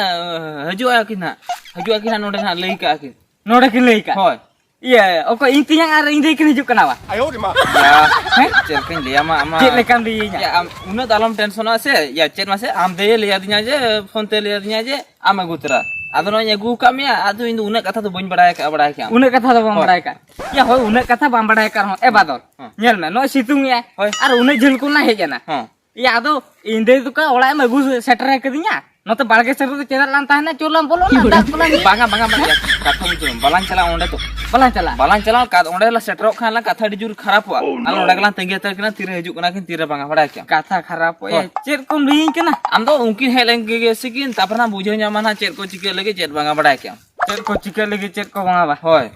ᱦᱤᱡᱩᱜᱼᱟ ᱠᱤᱱ ᱦᱟᱸᱜ, ᱦᱤᱡᱩᱜᱼᱟ ᱠᱤᱱ ᱦᱟᱸᱜ, ᱱᱚᱰᱮ ᱦᱟᱸᱜ ᱞᱟᱹᱭ ᱠᱟᱜᱼᱟ ᱠᱤᱱ᱾ ᱱᱚᱰᱮ ᱠᱤᱱ ᱞᱟᱹᱭ ᱠᱟᱜ? ᱦᱳᱭ᱾ ᱤᱭᱟᱹ, ᱚᱠᱚᱭ, ᱤᱧ ᱛᱮᱧᱟᱝ ᱟᱨ ᱤᱧ ᱫᱟᱹᱭ ᱠᱤᱱ ᱦᱤᱡᱩᱜ ᱠᱟᱱᱟ ᱵᱟ? ᱭᱟ, ᱦᱮᱸ? ᱪᱮᱫ ᱞᱮᱠᱟᱧ ᱞᱟᱹᱭᱟᱢᱟ ᱟᱢᱟ? ᱪᱮᱫ ᱞᱮᱠᱟᱢ ᱞᱟᱹᱭᱟᱹᱧᱟ? ᱭᱟ, ᱟᱢ ᱩᱱᱟᱹᱜ ᱫᱚ ᱟᱞᱚᱢ ᱴᱮᱱᱥᱚᱱᱚᱜᱼᱟ ᱥᱮ᱾ ᱭᱟ, ᱪᱮᱫ ᱢᱟᱥᱮ, ᱟᱢ ᱫᱟᱹᱭᱮ ᱞᱟᱹᱭ ᱟᱹᱫᱤᱧᱟ ᱡᱮ, ᱯᱷᱳᱱ ᱛᱮ ᱞᱟᱹᱭ ᱟᱹᱫᱤᱧᱟ ᱡᱮ, ᱟᱢ ᱟᱹᱜᱩ ᱛᱚᱨᱟ᱾ ᱟᱫᱚ ᱱᱚᱜᱼᱚᱭ ᱤᱧ ᱟᱹᱜᱩ ᱟᱠᱟᱫ ᱢᱮᱭᱟ, ᱟᱫᱚ ᱤᱧ ᱫᱚ ᱩᱱᱟᱹᱜ ᱠᱟᱛᱷᱟ ᱫᱚ ᱵᱟᱹᱧ ᱵᱟᱲᱟᱭ ᱟᱠᱟᱫᱼᱟ, ᱵᱟᱲᱟᱭ ᱠᱮᱫᱼᱟᱢ? ᱩᱱᱟᱹᱜ ᱠᱟᱛᱷᱟ ᱫᱚ ᱵᱟᱢ ᱦᱳᱭ᱾ ᱵᱟᱲᱟᱭ ᱟᱠᱟᱫ᱾ ᱭᱟ, ᱦᱳᱭ, ᱩᱱᱟᱹᱜ ᱠᱟᱛᱷᱟ ᱵᱟᱢ ᱵᱟᱲᱟᱭ ᱟᱠᱟᱫ ᱨᱮᱦᱚᱸ, ᱮ ᱵᱟᱫᱚᱞ, ᱦᱮᱸ᱾ ᱧᱮᱞ ᱢᱮ, ᱱᱚᱜᱼᱚᱭ ᱥᱤᱛᱩᱝ ᱮᱜᱼᱟᱭ, ᱦᱳᱭ᱾ ᱟᱨ ᱩᱱᱟᱹᱜ ᱡᱷᱟᱹᱞ ᱠᱷᱚᱱ ᱞᱟᱝ ᱦᱮᱡ ᱮᱱᱟ᱾ ᱦᱮᱸ᱾ ᱭᱟ, ᱟᱫᱚ ᱤᱧ ᱫᱟᱹᱭ ᱛᱟᱠᱚ ᱚᱲᱟᱜ ᱮᱢ ᱟᱹᱜᱩ ᱥᱮᱴᱮᱨ ᱟᱠᱟᱫᱤᱧᱟ? ᱱᱚᱛᱮ ᱵᱟᱲᱜᱮ ᱥᱮᱫ ᱨᱮ ᱪᱮᱫᱟᱜ ᱞᱟᱝ ᱛᱟᱦᱮᱱᱟ? ᱪᱚ ᱞᱟᱝ ᱵᱚᱞᱚᱱᱟ, ᱫᱟᱜ ᱠᱚᱞᱟᱝ ᱧᱩᱭᱟ᱾ ᱵᱟᱝᱟ, ᱵᱟᱝᱟ, ᱵᱟᱝᱟ, ᱠᱟᱛᱷᱟ ᱵᱩᱡᱷᱟᱹᱣ ᱢᱮ, ᱵᱟᱞᱟᱝ ᱪᱟᱞᱟᱜᱼᱟ ᱚᱸᱰᱮ ᱫᱚ᱾ ᱵᱟᱞᱟᱝ ᱪᱟᱞᱟᱜᱼᱟ᱾ ᱵᱟᱞᱟᱝ ᱪᱟᱞᱟᱜᱼᱟ, ᱠᱟᱫ-, ᱚᱸᱰᱮ ᱞᱮ ᱥᱮᱴᱮᱨᱚᱜ ᱠᱷᱟᱱ ᱞᱟᱝ ᱠᱟᱛᱷᱟ ᱟᱹᱰᱤ ᱡᱳᱨ ᱠᱷᱟᱨᱟᱯᱚᱜᱼᱟ᱾ ᱟᱞᱮ ᱱᱚᱸᱰᱮ ᱜᱮᱞᱟᱝ ᱛᱟᱺᱜᱤ ᱦᱟᱛᱟᱲ ᱠᱤᱱᱟ, ᱛᱤᱨᱮ ᱦᱤᱡᱩᱜ ᱠᱟᱱᱟ ᱠᱤᱱ, ᱛᱤᱨᱮ ᱵᱟᱝᱟ, ᱵᱟᱲᱟᱭ ᱠᱮᱜᱼᱟᱢ? ᱠᱟᱛᱷᱟ ᱠᱷᱟᱨᱟᱯᱚᱜᱼᱟ᱾ ᱦᱳᱭ᱾ ᱪᱮᱫ ᱠᱚᱢ ᱞᱟᱹᱭᱟᱹᱧ ᱠᱟᱱᱟ? ᱟᱢ ᱫᱚ ᱩᱱᱠᱤᱱ ᱦᱮᱡ ᱞᱮᱱ ᱜᱮ ᱥᱮ ᱠᱤᱱ, ᱛᱟᱨᱯᱚᱨ ᱦᱟᱸᱜ ᱵᱩᱡᱷᱟᱹᱣ ᱧᱟᱢᱟ ᱱᱟᱦᱟᱜ ᱪᱮᱫ ᱠᱚ ᱪᱤᱠᱟᱹᱜ ᱞᱟᱹᱜᱤᱫ, ᱪᱮᱫ ᱵᱟᱝᱟ, ᱵᱟᱲᱟᱭ ᱠᱮᱜᱼᱟᱢ? ᱪᱮᱫ ᱠᱚ ᱪᱤᱠᱟᱹᱜ ᱞᱟᱹᱜᱤᱫ, ᱪᱮᱫ ᱠᱚ ᱵᱟᱝᱟ ᱵᱟ? ᱦᱳᱭ᱾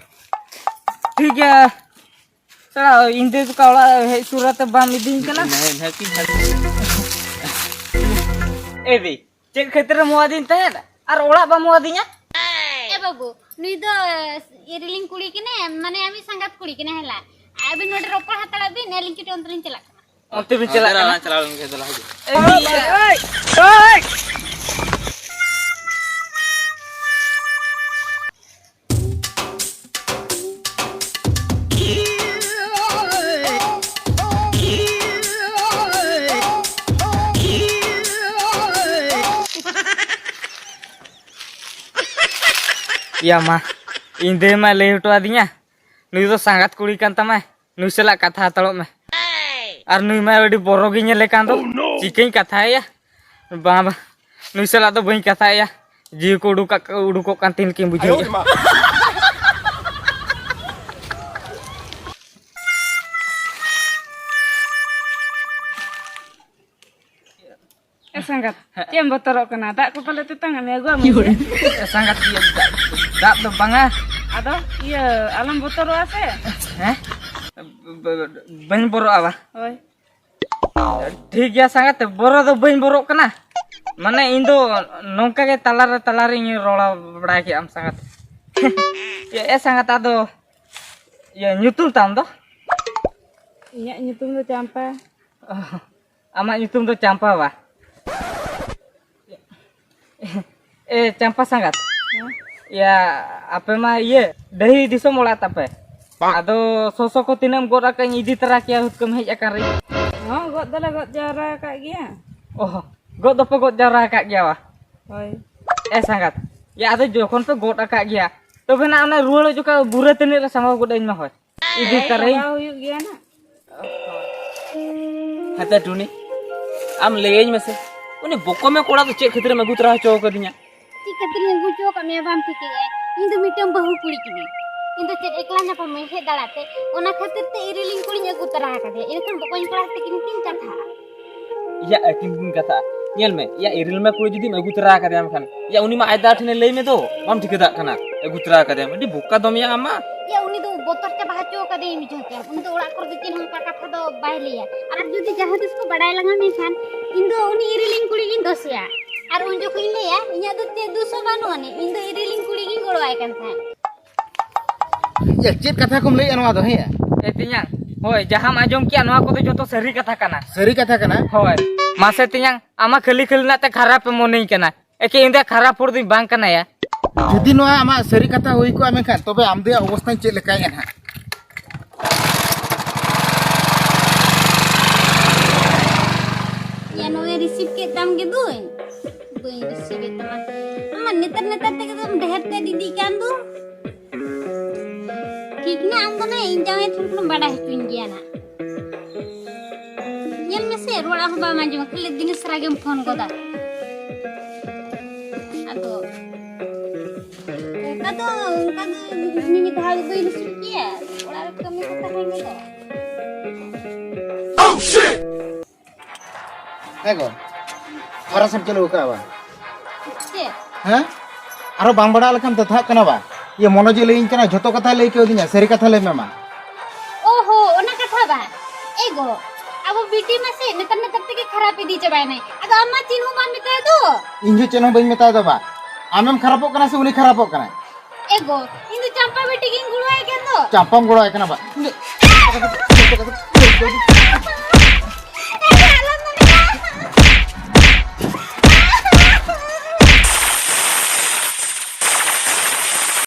ᱴᱷᱤᱠ ᱜᱮᱭᱟ᱾ ᱥᱟᱞᱟ, ᱤᱧ ᱫᱟᱹᱭ ᱛᱟᱠᱚ ᱚᱲᱟᱜ ᱦᱮᱡ ᱥᱩᱨ ᱟᱛᱮ ᱵᱟᱢ ᱤᱫᱤᱧ ᱠᱟᱱᱟ? ᱦᱮᱸ, ᱦᱮᱸ, ᱦᱮᱸ, ᱦᱮᱸ᱾ ᱮ ᱫᱤ, ᱪᱮᱫ ᱠᱷᱟᱹᱛᱤᱨ ᱮᱢ ᱦᱚᱦᱚ ᱟᱹᱫᱤᱧ ᱛᱟᱦᱮᱸᱫ ᱟᱨ ᱚᱲᱟᱜ ᱵᱟᱢ ᱦᱚᱦᱚ ᱟᱹᱫᱤᱧᱟ? ᱮ ᱵᱟᱹᱵᱩ, ᱱᱩᱭ ᱫᱚ ᱤᱭᱟᱹ ᱨᱮᱞᱤᱧ ᱠᱩᱲᱤ ᱠᱟᱱᱟᱭ, ᱢᱟᱱᱮ ᱟᱢᱤᱡ ᱥᱟᱸᱜᱟᱛ ᱠᱩᱲᱤ ᱠᱟᱱᱟᱭ ᱦᱮᱞᱟ᱾ ᱟᱹᱵᱤᱱ ᱱᱚᱰᱮ ᱨᱚᱯᱚᱲ ᱦᱟᱛᱟᱲᱚᱜ ᱵᱤᱱ, ᱟᱹᱞᱤᱧ ᱠᱟᱹᱴᱤᱡ ᱚᱱᱛᱮ ᱞᱤᱧ ᱪᱟᱞᱟᱜ ᱠᱟᱱᱟ᱾ ᱚᱱᱛᱮ ᱵᱤᱱ ᱪᱟᱞᱟᱜ ᱠᱟᱱᱟ? ᱪᱟᱞᱟᱣ ᱞᱮᱱ ᱠᱷᱟᱱ ᱫᱚ ᱞᱟᱦᱟ ᱦᱤᱡᱩᱜ᱾ ᱮ ᱫᱤ, ᱮᱭ, ᱮᱭ, ᱮᱭ᱾ ᱭᱟ ᱢᱟ, ᱤᱧ ᱫᱟᱹᱭ ᱢᱟᱭ ᱞᱟᱹᱭ ᱦᱚᱴᱚ ᱟᱹᱫᱤᱧᱟ, ᱱᱩᱭ ᱫᱚ ᱥᱟᱸᱜᱟᱛ ᱠᱩᱲᱤ ᱠᱟᱱ ᱛᱟᱢᱟᱭ, ᱱᱩᱭ ᱥᱟᱞᱟᱜ ᱠᱟᱛᱷᱟ ᱦᱟᱛᱟᱲᱚᱜ ᱢᱮ᱾ ᱟᱨ ᱱᱩᱭ ᱢᱟ ᱟᱹᱰᱤ ᱵᱚᱨᱚ ᱜᱮ ᱧᱮᱞᱮ ᱠᱟᱱ ᱫᱚ᱾ ᱪᱤᱠᱟᱹᱧ ᱠᱟᱛᱷᱟᱭᱟ? ᱵᱟᱝ, ᱵᱟᱝ, ᱱᱩᱭ ᱥᱟᱞᱟᱜ ᱫᱚ ᱵᱟᱹᱧ ᱠᱟᱛᱷᱟᱭᱟ᱾ ᱡᱤᱣᱤ ᱠᱚ ᱩᱰᱩᱠᱟᱜ, ᱩᱰᱩᱠᱚᱜ ᱠᱟᱱ ᱛᱤᱧ ᱞᱮᱠᱟᱧ ᱵᱩᱡᱷᱟᱹᱣᱮᱫᱼᱟ᱾ ᱮ ᱥᱟᱸᱜᱟᱛ, ᱪᱮᱫ ᱮᱢ ᱵᱚᱛᱚᱨᱚᱜ ᱠᱟᱱᱟ? ᱫᱟᱜ ᱠᱚ ᱯᱟᱞᱮ ᱛᱮᱛᱟᱝ ᱮᱫ ᱢᱮᱭᱟ, ᱟᱹᱜᱩᱣᱟᱢ ᱥᱮ? ᱮ ᱥᱟᱸᱜᱟᱛ, ᱤᱭᱟᱹ, ᱫᱟᱜ, ᱫᱟᱜ ᱫᱚ ᱵᱟᱝᱟ᱾ ᱟᱫᱚ ᱤᱭᱟᱹ, ᱟᱞᱚᱢ ᱵᱚᱛᱚᱨᱚᱜᱼᱟ ᱥᱮ᱾ ᱦᱮᱸ? ᱵ-, ᱵ-, ᱵᱟᱹᱧ ᱵᱚᱨᱚᱜᱼᱟ ᱵᱟ᱾ ᱦᱳᱭ᱾ ᱴᱷᱤᱠ ᱜᱮᱭᱟ ᱥᱟᱸᱜᱟᱛ, ᱵᱚᱨᱚ ᱫᱚ ᱵᱟᱹᱧ ᱵᱚᱨᱚᱜ ᱠᱟᱱᱟ᱾ ᱢᱟᱱᱮ ᱤᱧ ᱫᱚ ᱱᱚᱝᱠᱟ ᱜᱮ ᱛᱟᱞᱟᱨᱮ, ᱛᱟᱞᱟᱨᱮᱧ ᱨᱚᱲ ᱵᱟᱲᱟᱭ ᱠᱮᱫᱼᱟ ᱥᱟᱸᱜᱟᱛ᱾ ᱮ ᱥᱟᱸᱜᱟᱛ, ᱟᱫᱚ ᱤᱭᱟᱹ, ᱧᱩᱛᱩᱢ ᱛᱟᱢ ᱫᱚ? ᱤᱧᱟᱹᱜ ᱧᱩᱛᱩᱢ ᱫᱚ ᱪᱟᱢᱯᱟ᱾ ᱟᱢᱟᱜ ᱧᱩᱛᱩᱢ ᱫᱚ ᱪᱟᱢᱯᱟ ᱵᱟ? ᱮ, ᱪᱟᱢᱯᱟ ᱥᱟᱸᱜᱟᱛ᱾ ᱦᱮᱸ? ᱭᱟ, ᱟᱯᱮ ᱢᱟ ᱤᱭᱟᱹ, ᱰᱟᱹᱦᱤ ᱫᱤᱥᱚᱢ ᱚᱲᱟᱜ ᱛᱟᱯᱮ᱾ ᱟᱫᱚ ᱥᱚᱥᱚ ᱠᱚ ᱛᱤᱱᱟᱹᱜ ᱮᱢ ᱜᱚᱫ ᱟᱠᱟᱫ, ᱤᱧ ᱤᱫᱤ ᱛᱚᱨᱟ ᱠᱮᱭᱟ, ᱦᱩᱛᱠᱟᱹᱢ ᱦᱮᱡ ᱟᱠᱟᱱ ᱨᱮ᱾ ᱦᱚᱸ, ᱜᱚᱫ ᱫᱚᱞᱮ ᱜᱚᱫ ᱡᱟᱣᱨᱟ ᱟᱠᱟᱫ ᱜᱮᱭᱟ᱾ ᱚᱦᱚ, ᱜᱚᱫ ᱫᱚᱯᱮ ᱜᱚᱫ ᱡᱟᱣᱨᱟ ᱟᱠᱟᱫ ᱜᱮᱭᱟ ᱵᱟ? ᱦᱳᱭ᱾ ᱮ ᱥᱟᱸᱜᱟᱛ, ᱭᱟ, ᱟᱫᱚ ᱡᱚᱠᱷᱚᱱ ᱯᱮ ᱜᱚᱫ ᱟᱠᱟᱫ ᱜᱮᱭᱟ, ᱛᱚᱵᱮ ᱱᱟᱜ ᱚᱱᱟ ᱨᱩᱣᱟᱹᱲᱚᱜ ᱡᱚᱠᱷᱚᱱ ᱵᱩᱨᱟᱹ ᱛᱟᱹᱱᱤᱡ ᱨᱮ ᱥᱟᱢᱵᱟᱣ ᱜᱚᱫ ᱟᱹᱧ ᱢᱮ ᱦᱳᱭ᱾ ᱤᱫᱤ ᱛᱟᱨᱟᱧ᱾ ᱪᱟᱞᱟᱣ ᱦᱩᱭᱩᱜ ᱜᱮᱭᱟ ᱱᱟᱜ᱾ ᱦᱮᱸᱛᱚ ᱴᱩᱱᱤ, ᱟᱢ ᱞᱟᱹᱭᱟᱹᱧ ᱢᱮᱥᱮ, ᱩᱱᱤ ᱵᱚᱠᱚᱢᱮ ᱠᱚᱲᱟ ᱫᱚ ᱪᱮᱫ ᱠᱷᱟᱹᱛᱤᱨᱮᱢ ᱟᱹᱜᱩ ᱛᱚᱨᱟ ᱦᱚᱪᱚ ᱟᱠᱟᱫᱤᱧᱟ? ᱪᱮᱫ ᱠᱷᱟᱹᱛᱤᱨᱤᱧ ᱟᱹᱜᱩ ᱦᱚᱪᱚ ᱟᱠᱟᱫ ᱢᱮᱭᱟ ᱵᱟᱢ ᱴᱷᱤᱠᱟᱹᱭᱮᱫᱼᱟ? ᱤᱧ ᱫᱚ ᱢᱤᱫᱴᱟᱝ ᱵᱟᱹᱦᱩ ᱠᱩᱲᱤ ᱠᱟᱹᱱᱟᱹᱧ᱾ ᱤᱧ ᱫᱚ ᱪᱮᱫ ᱮᱠᱞᱟ ᱧᱟᱯᱟᱢ ᱤᱧ ᱦᱮᱡ ᱫᱟᱲᱮᱭᱟᱜ ᱛᱮ, ᱚᱱᱟ ᱠᱷᱟᱹᱛᱤᱨ ᱛᱮ ᱤᱨᱤᱞᱤᱧ ᱠᱩᱲᱤᱧ ᱟᱹᱜᱩ ᱛᱚᱨᱟ ᱟᱠᱟᱫᱮᱭᱟ᱾ ᱤᱱᱟᱹᱠᱷᱟᱱ ᱵᱚᱠᱚᱧ ᱠᱚᱲᱟ ᱥᱟᱛᱮ ᱠᱤᱱ ᱠᱤᱱ ᱠᱟᱛᱷᱟᱜᱼᱟ᱾ ᱤᱭᱟ, ᱟᱹᱠᱤᱱ ᱠᱤᱱ ᱠᱟᱛᱷᱟᱜᱼᱟ? ᱧᱮᱞ ᱢᱮ, ᱤᱭᱟ, ᱤᱨᱤᱞ ᱢᱟ ᱠᱩᱲᱤ ᱡᱩᱫᱤᱢ ᱟᱹᱜᱩ ᱛᱚᱨᱟ ᱟᱠᱟᱫᱮᱭᱟ, ᱢᱮᱱᱠᱷᱟᱱ ᱤᱭᱟ, ᱩᱱᱤ ᱢᱟ ᱟᱡ ᱫᱟᱫᱟ ᱴᱷᱮᱱᱮ ᱞᱟᱹᱭ ᱢᱮ ᱫᱚ, ᱵᱟᱢ ᱴᱷᱤᱠᱟᱹ ᱫᱟᱲᱮᱭᱟᱜ ᱠᱟᱱᱟ, ᱟᱹᱜᱩ ᱛᱚᱨᱟ ᱟᱠᱟᱫᱮᱭᱟᱢ, ᱟᱹᱰᱤ ᱵᱚᱠᱟ ᱫᱚᱢᱮᱭᱟ ᱟᱢ ᱢᱟ᱾ ᱤᱭᱟ, ᱩᱱᱤ ᱫᱚ ᱵᱚᱛᱚᱨ ᱪᱟᱵᱟ ᱦᱚᱪᱚ ᱟᱠᱟᱫᱮᱭᱟᱹᱧ ᱵᱩᱡᱷᱟᱹᱣ ᱠᱮᱭᱟᱢ᱾ ᱩᱱᱤ ᱫᱚ ᱚᱲᱟᱜ ᱠᱚᱨᱮ ᱫᱚ ᱪᱮᱫ ᱦᱚᱸ ᱚᱱᱠᱟ ᱠᱟᱛᱷᱟ ᱫᱚ ᱵᱟᱭ ᱞᱟᱹᱭᱟ᱾ ᱟᱨ ᱡᱩᱫᱤ ᱡᱟᱦᱟᱸ ᱛᱤᱥ ᱠᱚ ᱵᱟᱰᱟᱭ ᱞᱟᱸᱜᱟ ᱢᱮᱠᱷᱟᱱ, ᱤᱧ ᱫᱚ ᱩᱱᱤ ᱤᱨᱤᱞᱤᱧ ᱠᱩᱲᱤ ᱜᱤᱧ ᱫᱳᱥᱮᱭᱟ᱾ ᱟᱨ ᱩᱱ ᱡᱚᱠᱷᱚᱱ ᱤᱧ ᱞᱟᱹᱭᱟ, ᱤᱧᱟᱹᱜ ᱫᱚ ᱪᱮᱫ ᱫᱳᱥ ᱦᱚᱸ ᱵᱟᱹᱱᱩᱜ ᱟᱹᱱᱤᱡ, ᱤᱧ ᱫᱚ ᱤᱨᱤᱞᱤᱧ ᱠᱩᱲᱤ ᱜᱤᱧ ᱜᱚᱲᱚᱣᱟᱭ ᱠᱟᱱ ᱛᱟᱦᱮᱸᱫ᱾ ᱭᱟ, ᱪᱮᱫ ᱠᱟᱛᱷᱟ ᱠᱚᱢ ᱞᱟᱹᱭᱮᱜᱼᱟ ᱱᱚᱣᱟ ᱫᱚ, ᱦᱮᱸ? ᱮ ᱛᱮᱧᱟᱝ, ᱦᱳᱭ, ᱡᱟᱦᱟᱸᱢ ᱟᱸᱡᱚᱢ ᱠᱮᱜᱼᱟ, ᱱᱚᱣᱟ ᱠᱚᱫᱚ ᱡᱚᱛᱚ ᱥᱟᱹᱨᱤ ᱠᱟᱛᱷᱟ ᱠᱟᱱᱟ᱾ ᱥᱟᱹᱨᱤ ᱠᱟᱛᱷᱟ ᱠᱟᱱᱟ? ᱦᱳᱭ᱾ ᱢᱟᱥᱮ ᱛᱮᱧᱟᱝ, ᱟᱢᱟᱜ ᱠᱷᱟᱹᱞᱤ ᱠᱷᱟᱹᱞᱤ ᱨᱮᱱᱟᱜ ᱛᱮ ᱠᱷᱟᱨᱟᱯ ᱮᱢ ᱢᱚᱱᱮᱧ ᱠᱟᱱᱟ᱾ ᱮᱠᱮ ᱤᱧ ᱫᱚ ᱠᱷᱟᱨᱟᱯ ᱦᱚᱲ ᱫᱚᱧ ᱵᱟᱝ ᱠᱟᱱᱟᱭᱟ᱾ ᱡᱩᱫᱤ ᱱᱚᱣᱟ ᱟᱢᱟᱜ ᱥᱟᱹᱨᱤ ᱠᱟᱛᱷᱟ ᱦᱩᱭ ᱠᱚᱜᱼᱟ, ᱢᱮᱱᱠᱷᱟᱱ ᱛᱚᱵᱮ ᱟᱢ ᱫᱚᱭᱟᱜ ᱚᱵᱚᱥᱛᱷᱟᱧ ᱪᱮᱫ ᱞᱮᱠᱟᱭᱮᱫᱼᱟ ᱱᱟᱦᱟᱜ? ᱭᱟ, ᱱᱚᱜᱼᱚᱭ receive ᱠᱮᱫ ᱛᱟᱢ ᱜᱮ ᱫᱩᱧ᱾ ᱵᱟᱹᱧ receive ᱮᱫ ᱛᱟᱢᱟ᱾ ᱟᱢᱟᱜ ᱱᱮᱛᱟᱨ ᱱᱮᱛᱟᱨ ᱛᱮᱜᱮ ᱫᱚᱢ ᱰᱷᱮᱨ ᱛᱮ ᱤᱫᱤᱜ ᱠᱟᱱ ᱫᱚ᱾ ᱴᱷᱤᱠ ᱱᱟ, ᱟᱢ ᱫᱚ ᱱᱟ ᱤᱧ ᱡᱟᱶᱟᱭ ᱴᱷᱮᱱ ᱠᱷᱚᱱᱮᱢ ᱵᱟᱰᱟᱭ ᱦᱚᱪᱚᱧ ᱜᱮᱭᱟ ᱱᱟ᱾ ᱧᱮᱞ ᱢᱮᱥᱮ, ᱨᱚᱲᱟᱜ ᱦᱚᱸ ᱵᱟᱢ ᱟᱸᱡᱚᱢᱟ, ᱠᱷᱟᱹᱞᱤ ᱫᱤᱱ ᱥᱟᱨᱟ ᱜᱮᱢ ᱯᱷᱳᱱ ᱜᱚᱫᱟ᱾ ᱟᱫᱚ ᱚᱱᱠᱟ ᱫᱚ, ᱚᱱᱠᱟ ᱫᱚ ᱢᱤᱢᱤᱫ ᱫᱷᱟᱣ ᱫᱚ ᱵᱟᱹᱧ receive ᱜᱮᱭᱟ, ᱚᱲᱟᱜ ᱨᱮ ᱠᱟᱹᱢᱤ ᱠᱚ ᱛᱟᱦᱮᱱ ᱜᱮᱫᱚ᱾ ᱦᱮᱸ ᱜᱚ, ᱦᱚᱨᱟ ᱥᱮᱫ ᱪᱟᱹᱞᱩ ᱟᱠᱟᱫᱼᱟ ᱵᱟ? ᱪᱮᱫ? ᱦᱮᱸ? ᱟᱨᱚ ᱵᱟᱝ ᱵᱟᱲᱟᱜ ᱞᱮᱠᱟᱢ ᱛᱮᱛᱷᱟᱜ ᱠᱟᱱᱟ ᱵᱟ? ᱤᱭᱟᱹ, ᱢᱚᱱᱳᱡᱽ ᱮ ᱞᱟᱹᱭᱟᱹᱧ ᱠᱟᱱᱟ, ᱡᱷᱚᱛᱚ ᱠᱟᱛᱷᱟᱭ ᱞᱟᱹᱭ ᱠᱟᱹᱣᱫᱤᱧᱟ, ᱥᱟᱹᱨᱤ ᱠᱟᱛᱷᱟ ᱞᱟᱹᱭ ᱢᱮ ᱢᱟ᱾ ᱚᱦᱚ, ᱚᱱᱟ ᱠᱟᱛᱷᱟ ᱵᱟ? ᱮ ᱜᱚ, ᱟᱵᱚ ᱵᱤᱴᱤ ᱢᱟ ᱥᱮ ᱱᱮᱛᱟᱨ ᱱᱮᱛᱟᱨ ᱛᱮᱜᱮ ᱠᱷᱟᱨᱟᱯ ᱤᱫᱤ ᱪᱟᱵᱟᱭᱱᱟᱭ᱾ ᱟᱫᱚ ᱟᱢ ᱢᱟ ᱪᱮᱫ ᱦᱚᱸ ᱵᱟᱢ ᱢᱮᱛᱟᱭ ᱫᱚ᱾ ᱤᱧ ᱦᱚᱸ ᱪᱮᱫ ᱦᱚᱸ ᱵᱟᱹᱧ ᱢᱮᱛᱟᱭ ᱫᱚ ᱵᱟ᱾ ᱟᱢᱮᱢ ᱠᱷᱟᱨᱟᱯᱚᱜ ᱠᱟᱱᱟ ᱥᱮ ᱩᱱᱤ ᱠᱷᱟᱨᱟᱯᱚᱜ ᱠᱟᱱᱟᱭ? ᱮ ᱜᱚ, ᱤᱧ ᱫᱚ ᱪᱟᱢᱯᱟ ᱵᱤᱴᱤ ᱜᱤᱧ ᱜᱚᱲᱚᱣᱟᱭ ᱠᱟᱱ ᱫᱚ᱾ ᱪᱟᱢᱯᱟᱢ ᱜᱚᱲᱚᱣᱟᱭ ᱠᱟᱱᱟ ᱵᱟ?